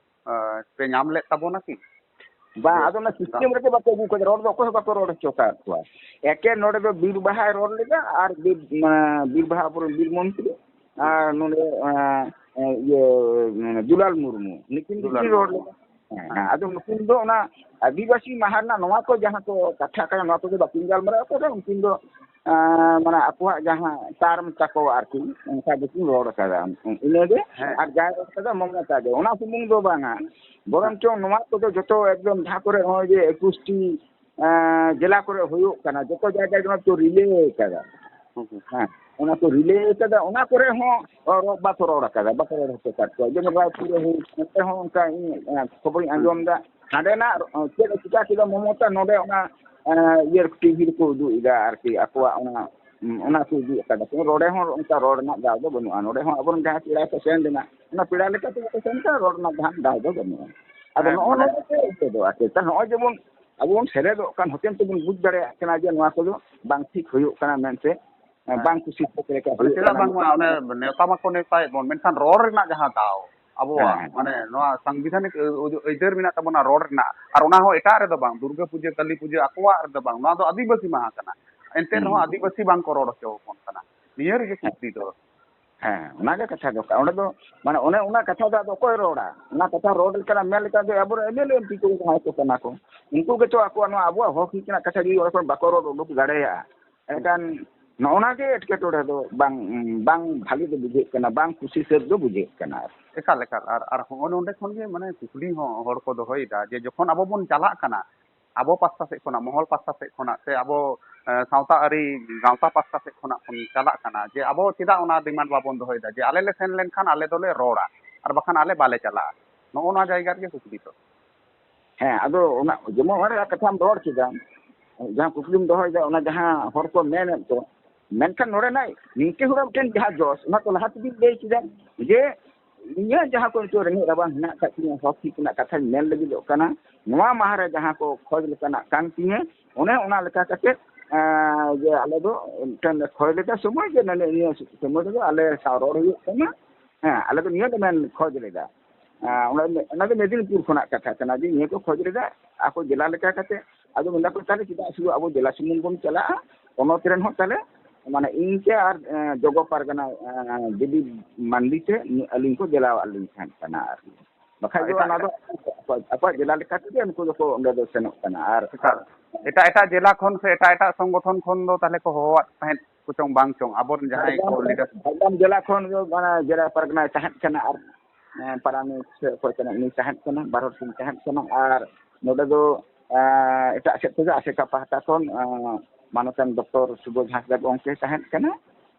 ᱮ, ᱯᱮ ᱧᱟᱢ ᱞᱮᱫ ᱛᱟᱵᱚᱱᱟ ᱠᱤ? ᱵᱟᱝ, ᱟᱫᱚ ᱚᱱᱟ system ᱨᱮᱜᱮ ᱵᱟᱠᱚ ᱟᱹᱜᱩ ᱠᱟᱫᱟ, ᱨᱚᱲ ᱫᱚ ᱚᱠᱚᱭ ᱦᱚᱸ ᱵᱟᱠᱚ ᱨᱚᱲ ᱦᱚᱪᱚ ᱟᱠᱟᱫ ᱠᱚᱣᱟ᱾ ᱮᱠᱮᱱ ᱱᱚᱰᱮ ᱫᱚ ᱵᱤᱨ ᱵᱟᱦᱟᱭ ᱨᱚᱲ ᱞᱮᱫᱟ ᱟᱨ ᱵᱤᱨ, ᱢᱟᱱᱮ, ᱵᱤᱨ ᱵᱟᱦᱟ ᱟᱵᱚᱨᱮᱱ ᱵᱤᱨ ᱢᱚᱱᱛᱨᱤ ᱟᱨ ᱱᱚᱰᱮ, ᱮ, ᱮ, ᱤᱭᱟᱹ, ᱢᱟᱱᱮ, ᱫᱩᱞᱟᱞ ᱢᱩᱨᱢᱩ, ᱱᱩᱠᱤᱱ ᱫᱩᱞᱟᱞ ᱜᱮᱠᱤᱱ ᱨᱚᱲ ᱢᱩᱨᱢᱩ᱾ ᱞᱮᱫᱟ᱾ ᱦᱮᱸ, ᱦᱮᱸ, ᱟᱫᱚ ᱱᱩᱠᱤᱱ ᱫᱚ ᱚᱱᱟ ᱟᱹᱫᱤᱵᱟᱹᱥᱤ ᱢᱟᱦᱟ ᱨᱮᱱᱟᱜ ᱱᱚᱣᱟ ᱠᱚ ᱡᱟᱦᱟᱸ ᱠᱚ ᱠᱟᱛᱷᱟ ᱠᱟᱱᱟ, ᱱᱚᱣᱟ ᱠᱚᱫᱚ ᱵᱟᱹᱠᱤᱱ ᱜᱟᱞᱢᱟᱨᱟᱣ ᱠᱟᱫᱟ᱾ ᱩᱱᱠᱤᱱ ᱫᱚ, ᱮᱸ, ᱢᱟᱱᱮ ᱟᱠᱚᱣᱟᱜ ᱡᱟᱦᱟᱸ term ᱛᱟᱠᱚ ᱟᱨᱠᱤ, ᱚᱱᱠᱟ ᱜᱮᱠᱤᱱ ᱨᱚᱲ ᱠᱟᱫᱟ᱾ ᱤᱱᱟᱹᱜᱮ᱾ ᱦᱮᱸ᱾ ᱟᱨ ᱡᱟᱦᱟᱸᱭ ᱨᱚᱲ ᱠᱟᱫᱟ ᱢᱚᱢᱚᱛᱟ ᱜᱮ᱾ ᱚᱱᱟ ᱥᱩᱢᱩᱝ ᱫᱚ ᱵᱟᱝᱟ, ᱵᱚᱨᱚᱝ ᱪᱚᱝ ᱱᱚᱣᱟ ᱠᱚᱫᱚ ᱡᱚᱛᱚ ᱮᱠᱫᱚᱢ ᱡᱟᱦᱟᱸ ᱠᱚᱨᱮ ᱱᱚᱜᱼᱚᱭ ᱡᱮ ᱮᱠᱩᱥᱴᱤ, ᱮᱸ, ᱡᱮᱞᱟ ᱠᱚᱨᱮ ᱦᱩᱭᱩᱜ ᱠᱟᱱᱟ, ᱡᱚᱛᱚ ᱡᱟᱭᱜᱟ ᱜᱮ ᱱᱚᱣᱟ ᱠᱚ relay ᱠᱟᱫᱟ᱾ ᱦᱩᱸ, ᱦᱩᱸ᱾ ᱦᱮᱸ, ᱚᱱᱟ ᱠᱚ relay ᱠᱟᱫᱟ, ᱚᱱᱟ ᱠᱚᱨᱮ ᱦᱚᱸ ᱨᱚ-, ᱵᱟᱠᱚ ᱨᱚᱲ ᱠᱟᱫᱟ, ᱵᱟᱠᱚ ᱨᱚᱲ ᱦᱚᱪᱚ ᱠᱟᱫ ᱠᱚᱣᱟ᱾ ᱡᱮᱢᱚᱱ ᱨᱟᱭᱯᱩᱨ ᱨᱮ ᱦᱩᱭ, ᱚᱱᱛᱮ ᱦᱚᱸ ᱚᱱᱠᱟ ᱤᱧ, ᱮᱸ, ᱠᱷᱚᱵᱚᱨᱤᱧ ᱦᱩᱸ᱾ ᱟᱸᱡᱚᱢ ᱮᱫᱟ, ᱦᱟᱸᱰᱮᱱᱟᱜ, ᱚ, ᱪᱮᱫ ᱮ ᱪᱤᱠᱟ ᱠᱮᱫᱟ ᱢᱚᱢᱚᱛᱟ, ᱱᱚᱰᱮ ᱚᱱᱟ, ᱮᱸ, ᱤᱭᱟᱹ, TV ᱨᱮᱠᱚ ᱩᱫᱩᱜ ᱮᱫᱟ ᱟᱨᱠᱤ, ᱟᱠᱚᱣᱟᱜ ᱚᱱᱟ, ᱩᱸ, ᱚᱱᱟ ᱠᱚ ᱩᱫᱩᱜ ᱟᱠᱟᱫᱟ ᱠᱚ᱾ ᱱᱚᱰᱮ ᱦᱚᱸ ᱚᱱᱠᱟ ᱨᱚᱲ ᱨᱮᱱᱟᱜ ᱫᱟᱣ ᱫᱚ ᱵᱟᱹᱱᱩᱜᱼᱟ᱾ ᱱᱚᱰᱮ ᱦᱚᱸ ᱟᱵᱚᱨᱮᱱ ᱡᱟᱦᱟᱸᱭ ᱯᱮᱲᱟ ᱠᱚ ᱥᱮᱱ ᱞᱮᱱᱟ, ᱚᱱᱟ ᱯᱮᱲᱟ ᱞᱮᱠᱟ ᱛᱮᱜᱮ ᱠᱚ ᱥᱮᱱ ᱠᱟᱱᱟ, ᱨᱚᱲ ᱨᱮᱱᱟᱜ ᱡᱟᱦᱟᱱ ᱫᱟᱣ ᱫᱚ ᱵᱟᱹᱱᱩᱜᱼᱟ᱾ ᱟᱫᱚ ᱦᱮᱸ, ᱱᱚᱜᱼᱚ ᱢᱟᱱᱮ ᱱᱚᱣᱟ ᱜᱮ ᱱᱤᱛᱚᱜ ᱫᱚ ᱟᱨᱠᱤ, ᱱᱚᱜᱼᱚᱭ ᱡᱮᱢᱚᱱ ᱟᱵᱚ ᱵᱚᱱ ᱥᱮᱞᱮᱫᱚᱜ ᱠᱟᱱ ᱦᱚᱛᱮᱱ ᱛᱮᱵᱚᱱ ᱵᱩᱡᱽ ᱫᱟᱲᱮᱭᱟᱜ ᱠᱟᱱᱟ ᱡᱮ ᱱᱚᱣᱟ ᱠᱚᱫᱚ ᱵᱟᱝ ᱴᱷᱤᱠ ᱦᱩᱭᱩᱜ ᱠᱟᱱᱟ ᱢᱮᱱᱛᱮ, ᱦᱮᱸ᱾ ᱵᱟᱝ ᱠᱩᱥᱤ ᱠᱚ ᱞᱮᱠᱟ ᱢᱟᱱᱮ ᱦᱩᱭᱩᱜ ᱪᱮᱫᱟᱜ ᱠᱟᱱᱟ ᱵᱟᱝᱢᱟ ᱢᱮᱱᱛᱮ᱾ ᱚᱱᱮ ᱱᱮᱣᱛᱟ ᱢᱟᱠᱚ ᱱᱮᱣᱛᱟᱭᱮᱫ ᱵᱚᱱ, ᱢᱮᱱᱠᱷᱟᱱ ᱨᱚᱲ ᱨᱮᱱᱟᱜ ᱡᱟᱦᱟᱸ ᱫᱟᱣ ᱟᱵᱚᱣᱟᱜ, ᱦᱮᱸ, ᱦᱮᱸ᱾ ᱢᱟᱱᱮ ᱱᱚᱣᱟ ᱥᱟᱝᱵᱤᱫᱷᱟᱱᱤᱠ ᱟᱹ-, ᱟᱹ-, ᱟᱹᱭᱫᱟᱹᱨ ᱢᱮᱱᱟᱜ ᱛᱟᱵᱚᱱᱟ ᱨᱚᱲ ᱨᱮᱱᱟᱜ, ᱟᱨ ᱚᱱᱟ ᱦᱚᱸ ᱮᱴᱟᱜ ᱨᱮᱫᱚ ᱵᱟᱝ, ᱫᱩᱨᱜᱟᱹ ᱯᱩᱡᱟᱹ, ᱠᱟᱹᱞᱤ ᱯᱩᱡᱟᱹ, ᱟᱠᱚᱣᱟᱜ ᱨᱮᱫᱚ ᱵᱟᱝ, ᱱᱚᱣᱟ ᱫᱚ ᱟᱹᱫᱤᱵᱟᱹᱥᱤ ᱢᱟᱦᱟ ᱠᱟᱱᱟ᱾ ᱮᱱᱛᱮ ᱦᱩᱸ᱾ ᱨᱮᱦᱚᱸ ᱟᱹᱫᱤᱵᱟᱹᱥᱤ ᱵᱟᱝ ᱠᱚ ᱨᱚᱲ ᱦᱚᱪᱚ ᱟᱵᱚᱱ ᱠᱟᱱᱟ᱾ ᱱᱤᱭᱟᱹ ᱨᱮᱜᱮ ᱦᱮᱸ᱾ ᱠᱩᱠᱞᱤ ᱫᱚ᱾ ᱦᱮᱸ, ᱚᱱᱟᱜᱮ ᱠᱟᱛᱷᱟ ᱫᱚ᱾ ᱚᱸᱰᱮ ᱫᱚ, ᱢᱟᱱᱮ, ᱚᱱᱮ ᱚᱱᱟ ᱠᱟᱛᱷᱟ ᱫᱚ ᱟᱫᱚ ᱚᱠᱚᱭ ᱨᱚᱲᱟ? ᱚᱱᱟ ᱠᱟᱛᱷᱟ ᱨᱚᱲ ᱞᱮᱠᱟᱱᱟᱜ ᱢᱮᱱ ᱞᱮᱠᱷᱟᱱ ᱫᱚ ᱟᱵᱚᱨᱮᱱ MLA MP ᱠᱚ ᱡᱟᱦᱟᱸᱭ ᱠᱚ ᱠᱟᱱᱟ ᱠᱚ, ᱩᱱᱠᱩ ᱜᱮᱛᱚ ᱟᱠᱚᱣᱟᱜ ᱱᱚᱣᱟ ᱟᱵᱚᱣᱟᱜ ᱦᱚᱠ ᱦᱤᱛ ᱨᱮᱱᱟᱜ ᱠᱟᱛᱷᱟ ᱡᱩᱫᱤ ᱚᱸᱰᱮ ᱠᱷᱚᱱ ᱵᱟᱠᱚ ᱨᱚᱲ ᱩᱰᱩᱠ ᱫᱟᱲᱮᱭᱟᱜᱼᱟ, ᱮᱱᱠᱷᱟᱱ ᱱᱚᱜᱼᱚ ᱱᱟ ᱜᱮ ᱮᱴᱠᱮᱴᱚᱬᱮ ᱫᱚ ᱵᱟᱝ, ᱵᱟᱝ ᱵᱷᱟᱞᱮ ᱫᱚ ᱵᱩᱡᱷᱟᱹᱜ ᱠᱟᱱᱟ, ᱵᱟᱝ ᱠᱩᱥᱤ ᱥᱟᱹᱛ ᱫᱚ ᱵᱩᱡᱷᱟᱹᱜ ᱠᱟᱱᱟ ᱟᱨ ᱮᱠᱟᱞ, ᱮᱠᱟᱞ᱾ ᱟᱨ, ᱟᱨ ᱦᱚᱸᱜᱼᱚ ᱱᱚᱸᱰᱮ ᱠᱷᱚᱱ ᱜᱮ ᱢᱟᱱᱮ ᱠᱩᱠᱞᱤ ᱦᱚᱸ ᱦᱚᱲ ᱠᱚ ᱫᱚᱦᱚᱭᱮᱫᱟ ᱡᱮ ᱡᱚᱠᱷᱚᱱ ᱟᱵᱚ ᱵᱚᱱ ᱪᱟᱞᱟᱜ ᱠᱟᱱᱟ, ᱟᱵᱚ ᱯᱟᱥᱴᱟ ᱥᱮᱫ ᱠᱷᱚᱱᱟᱜ, ᱢᱚᱦᱚᱞ ᱯᱟᱥᱴᱟ ᱥᱮᱫ ᱠᱷᱚᱱᱟᱜ ᱥᱮ ᱟᱵᱚ, ᱮ, ᱥᱟᱶᱛᱟ ᱟᱹᱨᱤ ᱜᱟᱶᱛᱟ ᱯᱟᱥᱴᱟ ᱥᱮᱫ ᱠᱷᱚᱱᱟᱜ ᱵᱚᱱ ᱪᱟᱞᱟᱜ ᱠᱟᱱᱟ ᱡᱮ ᱟᱵᱚ ᱪᱮᱫᱟᱜ ᱚᱱᱟ demand ᱵᱟᱵᱚᱱ ᱫᱚᱦᱚᱭᱮᱫᱟ ᱡᱮ ᱟᱞᱮ ᱞᱮ ᱥᱮᱱ ᱞᱮᱱᱠᱷᱟᱱ ᱟᱞᱮ ᱫᱚᱞᱮ ᱨᱚᱲᱟ, ᱟᱨ ᱵᱟᱠᱷᱟᱱ ᱟᱞᱮ ᱵᱟᱞᱮ ᱪᱟᱞᱟᱜᱼᱟ? ᱱᱚᱜᱼᱚ ᱱᱚᱣᱟ ᱡᱟᱭᱜᱟ ᱨᱮᱜᱮ ᱠᱩᱠᱞᱤ ᱫᱚ᱾ ᱦᱮᱸ, ᱟᱫᱚ ᱚᱱᱟ ᱡᱮᱢᱚᱱ ᱚᱱᱟ ᱨᱮᱭᱟᱜ ᱠᱟᱛᱷᱟᱢ ᱨᱚᱲ ᱠᱮᱫᱟ, ᱡᱟᱦᱟᱸ ᱠᱩᱠᱞᱤᱢ ᱫᱚᱦᱚᱭᱮᱫᱟ, ᱚᱱᱟ ᱡᱟᱦᱟᱸ ᱦᱚᱲ ᱠᱚ ᱢᱮᱱᱮᱫ ᱠᱚ, ᱢᱮᱱᱠᱷᱟᱱ ᱱᱚᱰᱮᱱᱟᱜ ᱱᱤᱝᱠᱟᱹ ᱦᱚᱲᱟᱜ ᱢᱤᱫᱴᱮᱱ ᱡᱟᱦᱟᱸ ᱡᱚᱥ, ᱚᱱᱟ ᱛᱚ ᱞᱟᱦᱟ ᱛᱮᱜᱮᱧ ᱞᱟᱹᱭ ᱠᱮᱫᱟ ᱡᱮ ᱤᱧᱟᱹᱜ ᱡᱟᱦᱟᱸ ᱠᱚ ᱱᱤᱛᱚᱜ ᱨᱮᱸᱜᱮᱡ ᱨᱟᱵᱟᱝ ᱦᱮᱱᱟᱜ ᱟᱠᱟᱫ ᱛᱤᱧᱟᱹ, ᱦᱚᱠ ᱦᱤᱛ ᱨᱮᱱᱟᱜ ᱠᱟᱛᱷᱟᱧ ᱢᱮᱱ ᱞᱟᱹᱜᱤᱫᱚᱜ ᱠᱟᱱᱟ, ᱱᱚᱣᱟ ᱢᱟᱦᱟ ᱨᱮ ᱡᱟᱦᱟᱸ ᱠᱚ ᱠᱷᱚᱡᱽ ᱞᱮᱠᱟᱱᱟᱜ ᱠᱟᱱ ᱛᱤᱧᱟᱹ, ᱚᱱᱮ ᱚᱱᱟ ᱞᱮᱠᱟ ᱠᱟᱛᱮ, ᱮᱸ, ᱡᱮ ᱟᱞᱮ ᱫᱚ ᱢᱤᱫᱴᱮᱱ ᱞᱮ ᱠᱷᱚᱭ ᱞᱮᱫᱟ ᱥᱚᱢᱚᱭ ᱡᱮ ᱱᱤᱱᱟᱹᱜ ᱱᱤᱭᱟᱹ ᱥᱚᱢᱚᱭ ᱨᱮᱫᱚ ᱟᱞᱮ ᱥᱟᱶ ᱨᱚᱲ ᱦᱩᱭᱩᱜ ᱛᱟᱢᱟ, ᱦᱮᱸ, ᱟᱞᱮ ᱫᱚ ᱱᱤᱭᱟᱹ ᱞᱮ ᱢᱮᱱ ᱠᱷᱚᱡᱽ ᱞᱮᱫᱟ᱾ ᱟᱸ, ᱚᱱᱟ, ᱚᱱᱟ ᱫᱚ ᱢᱮᱫᱤᱱᱤᱯᱩᱨ ᱠᱷᱚᱱᱟᱜ ᱠᱟᱛᱷᱟ ᱠᱟᱱᱟ ᱡᱮ ᱱᱤᱭᱟᱹ ᱠᱚ ᱠᱷᱚᱡᱽ ᱞᱮᱫᱟ, ᱟᱠᱚ ᱡᱮᱞᱟ ᱞᱮᱠᱟ ᱠᱟᱛᱮ᱾ ᱟᱫᱚ ᱢᱮᱱᱫᱟ ᱠᱚ, "ᱛᱟᱦᱞᱮ ᱪᱮᱫᱟᱜ ᱥᱩᱫᱷᱩ ᱟᱵᱚ ᱡᱮᱞᱟ ᱥᱩᱢᱩᱝ ᱵᱚᱱ ᱪᱟᱞᱟᱜᱼᱟ? ᱯᱚᱱᱚᱛ ᱨᱮᱱ ᱦᱚᱸ ᱛᱟᱦᱞᱮ, ᱢᱟᱱᱮ, ᱤᱧ ᱛᱮ ᱟᱨ, ᱮᱸ, ᱡᱚᱜᱚ ᱯᱟᱨᱜᱟᱱᱟ, ᱮᱸ, ᱫᱮᱵᱤ ᱢᱟᱱᱰᱤ ᱛᱮ ᱟᱹᱞᱤᱧ ᱠᱚ ᱡᱮᱞᱟᱣᱟᱜ ᱞᱤᱧ ᱛᱟᱦᱮᱸ ᱠᱟᱱᱟ ᱟᱨᱠᱤ᱾ ᱵᱟᱠᱷᱟᱡ ᱫᱚ ᱮᱴᱟᱜ, ᱚᱱᱟ ᱫᱚ ᱟᱠᱚᱣᱟᱜ, ᱟᱠᱚᱣᱟᱜ ᱡᱮᱞᱟ ᱞᱮᱠᱟ ᱛᱮᱜᱮ ᱩᱱᱠᱩ ᱫᱚᱠᱚ ᱚᱸᱰᱮ ᱫᱚ ᱥᱮᱱᱚᱜ ᱠᱟᱱᱟ᱾ ᱟᱨ ᱮᱴᱟᱜ, ᱮᱴᱟᱜ ᱮᱴᱟᱜ ᱡᱮᱞᱟ ᱠᱷᱚᱱ ᱥᱮ ᱮᱴᱟᱜ ᱮᱴᱟᱜ ᱥᱚᱝᱜᱚᱴᱷᱚᱱ ᱠᱷᱚᱱ ᱫᱚ ᱛᱟᱦᱞᱮ ᱠᱚ ᱦᱚᱦᱚᱣᱟᱫ ᱛᱟᱦᱮᱸᱫ ᱠᱚ ᱪᱚᱝ ᱵᱟᱝ ᱪᱚᱝ, ᱟᱵᱚᱨᱮᱱ ᱡᱟᱦᱟᱸᱭ ᱠᱚ ᱡᱷᱟᱲᱜᱨᱟᱢ, leader? ᱡᱷᱟᱲᱜᱨᱟᱢ ᱡᱮᱞᱟ ᱠᱷᱚᱱ ᱫᱚ, ᱢᱟᱱᱮ, ᱡᱮᱞᱟ ᱯᱟᱨᱜᱟᱱᱟᱭ ᱛᱟᱦᱮᱸᱫ ᱠᱟᱱᱟ ᱟᱨ, ᱮᱸ, ᱯᱟᱨᱟᱱᱤᱠ ᱥᱮ ᱚᱠᱚᱭ ᱠᱟᱱᱟ ᱩᱱᱤ ᱛᱟᱦᱮᱸᱫ ᱠᱟᱱᱟ, ᱵᱟᱨ ᱦᱚᱲ ᱠᱤᱱ ᱛᱟᱦᱮᱸᱫ ᱠᱟᱱᱟ᱾ ᱟᱨ ᱱᱚᱰᱮ ᱫᱚ, ᱮᱸ, ᱮᱴᱟᱜ ᱥᱮᱫ ᱠᱷᱚᱱ ᱫᱚ ᱟᱥᱮᱠᱟ ᱯᱟᱦᱴᱟ ᱠᱷᱚᱱ, ᱮᱸ, ᱢᱟᱱᱚᱛᱟᱱ ᱰᱚᱠᱴᱚᱨ ᱥᱩᱵᱳᱫᱷ ᱦᱟᱸᱥᱫᱟ ᱜᱚᱢᱠᱮ ᱛᱟᱦᱮᱸᱫ ᱠᱟᱱᱟ᱾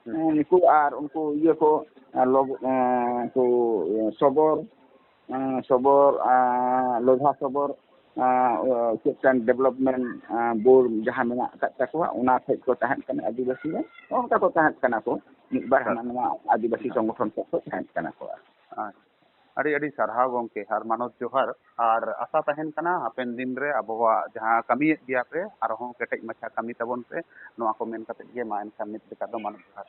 ᱦᱩᱸ᱾ ᱮᱸ, ᱱᱩᱠᱩ ᱟᱨ ᱩᱱᱠᱩ ᱤᱭᱟᱹ ᱠᱚ, ᱮᱸ, ᱞᱚᱵ-, ᱮᱸ, ᱩᱱᱠᱩ, ᱮᱸ, ᱥᱚᱵᱚᱨ, ᱮᱸ, ᱥᱚᱵᱚᱨ, ᱮᱸ, ᱞᱚᱫᱷᱟ ᱥᱚᱵᱚᱨ, ᱮᱸ, ᱪᱮᱫ ᱠᱟᱱ development, ᱮᱸ, board ᱡᱟᱦᱟᱸ ᱢᱮᱱᱟᱜ ᱟᱠᱟᱫ ᱛᱟᱠᱚᱣᱟ, ᱚᱱᱟ ᱴᱷᱮᱡ ᱠᱚ ᱛᱟᱦᱮᱸᱫ ᱠᱟᱱᱟ ᱟᱹᱫᱤᱵᱟᱹᱥᱤ ᱨᱮ᱾ ᱚᱱᱠᱟ ᱠᱚ ᱛᱟᱦᱮᱸᱫ ᱠᱟᱱᱟ ᱠᱚ, ᱢᱤᱫ ᱵᱟᱨ ᱦᱟᱱᱟ ᱱᱚᱣᱟ ᱟᱹᱫᱤᱵᱟᱹᱥᱤ ᱥᱚᱝᱜᱚᱴᱷᱚᱱ ᱴᱷᱮᱡ ᱠᱚ ᱛᱟᱦᱮᱸᱫ ᱠᱟᱱᱟ ᱠᱚ᱾ ᱟᱪᱪᱷᱟ᱾ ᱟᱹᱰᱤ ᱟᱹᱰᱤ ᱥᱟᱨᱦᱟᱣ ᱜᱚᱢᱠᱮ, ᱟᱨ ᱢᱟᱱᱚᱛ ᱡᱚᱦᱟᱨ᱾ ᱟᱨ ᱟᱥᱟ ᱛᱟᱦᱮᱱ ᱠᱟᱱᱟ ᱦᱟᱯᱮᱱ ᱫᱤᱱ ᱨᱮ ᱟᱵᱚᱣᱟᱜ ᱡᱟᱦᱟᱸ ᱠᱟᱹᱢᱤᱭᱮᱫ ᱜᱮᱭᱟ ᱯᱮ, ᱟᱨᱦᱚᱸ ᱠᱮᱴᱮᱡ ᱢᱟᱪᱷᱟ ᱠᱟᱹᱢᱤ ᱛᱟᱵᱚᱱ ᱯᱮ, ᱱᱚᱣᱟ ᱠᱚ ᱢᱮᱱ ᱠᱟᱛᱮᱫ ᱜᱮ ᱢᱟ ᱮᱱᱠᱷᱟᱱ ᱱᱤᱛ ᱞᱮᱠᱟ ᱫᱚ ᱢᱟᱱᱚᱛ ᱡᱚᱦᱟᱨ᱾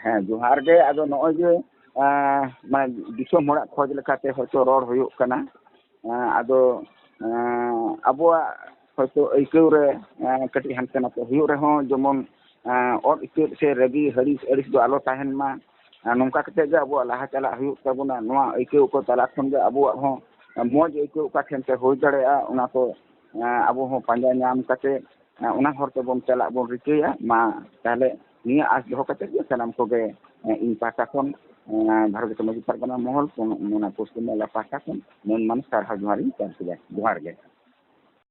ᱦᱮᱸ, ᱡᱚᱦᱟᱨ ᱜᱮ᱾ ᱟᱫᱚ ᱱᱚᱜᱼᱚᱭ ᱡᱮ, ᱮᱸ, ᱢᱟᱱᱮ, ᱫᱤᱥᱚᱢ ᱦᱚᱲᱟᱜ ᱠᱷᱚᱡᱽ ᱞᱮᱠᱟᱛᱮ ᱦᱚᱭᱛᱳ ᱨᱚᱲ ᱦᱩᱭᱩᱜ ᱠᱟᱱᱟ, ᱮᱸ, ᱟᱫᱚ, ᱮᱸ, ᱟᱵᱚᱣᱟᱜ ᱦᱚᱭᱛᱳ ᱟᱹᱭᱠᱟᱹᱣ ᱨᱮ, ᱮᱸ, ᱠᱟᱹᱴᱤᱡ ᱦᱟᱱᱛᱮ ᱱᱟᱛᱮ ᱦᱩᱭᱩᱜ ᱨᱮᱦᱚᱸ, ᱡᱮᱢᱚᱱ, ᱮᱸ, ᱚᱛ ᱤᱠᱟᱹᱫ ᱥᱮ ᱨᱟᱹᱜᱤ ᱟᱹᱲᱤᱥ, ᱟᱹᱲᱤᱥ ᱫᱚ ᱟᱞᱚ ᱛᱟᱦᱮᱱ ᱢᱟ᱾ ᱟᱨ ᱱᱚᱝᱠᱟ ᱠᱟᱛᱮ ᱜᱮ ᱟᱵᱚᱣᱟᱜ ᱞᱟᱦᱟ ᱪᱟᱞᱟᱜ ᱦᱩᱭᱩᱜ ᱛᱟᱵᱚᱱᱟ᱾ ᱱᱚᱣᱟ ᱟᱹᱭᱠᱟᱹᱣ ᱠᱚ ᱛᱟᱞᱟ ᱠᱷᱚᱱ ᱜᱮ ᱟᱵᱚᱣᱟᱜ ᱦᱚᱸ ᱢᱚᱡᱽ ᱟᱹᱭᱠᱟᱹᱣ ᱚᱠᱟ ᱴᱷᱮᱱ ᱛᱮ ᱦᱩᱭ ᱫᱟᱲᱮᱭᱟᱜᱼᱟ, ᱚᱱᱟ ᱠᱚ, ᱮᱸ, ᱟᱵᱚ ᱦᱚᱸ ᱯᱟᱸᱡᱟ ᱧᱟᱢ ᱠᱟᱛᱮ, ᱮᱸ, ᱚᱱᱟ ᱦᱚᱨ ᱛᱮᱵᱚᱱ ᱪᱟᱞᱟᱜ ᱵᱚᱱ ᱨᱤᱠᱟᱹᱭᱟ᱾ ᱢᱟ ᱛᱟᱦᱞᱮ ᱱᱤᱭᱟᱹ ᱟᱸᱥ ᱫᱚᱦᱚ ᱠᱟᱛᱮ ᱜᱮ ᱥᱟᱱᱟᱢ ᱠᱚᱜᱮ, ᱮᱸ, ᱤᱧ ᱯᱟᱦᱴᱟ ᱠᱷᱚᱱ, ᱮᱸ, ᱵᱷᱟᱨᱚᱛ ᱫᱤᱥᱚᱢ ᱢᱟᱹᱡᱷᱤ ᱯᱟᱨᱜᱟᱱᱟ ᱢᱚᱦᱚᱞ, ᱯᱚᱱ-, ᱚᱱᱟ ᱯᱚᱥᱪᱤᱢ ᱵᱟᱝᱞᱟ ᱯᱟᱦᱴᱟ ᱠᱷᱚᱱ ᱢᱟᱹᱱ ᱢᱟᱱ ᱥᱟᱨᱦᱟᱣ ᱡᱚᱦᱟᱨ ᱤᱧ ᱪᱟᱞ ᱠᱮᱫᱟ᱾ ᱡᱚᱦᱟᱨ ᱜᱮ᱾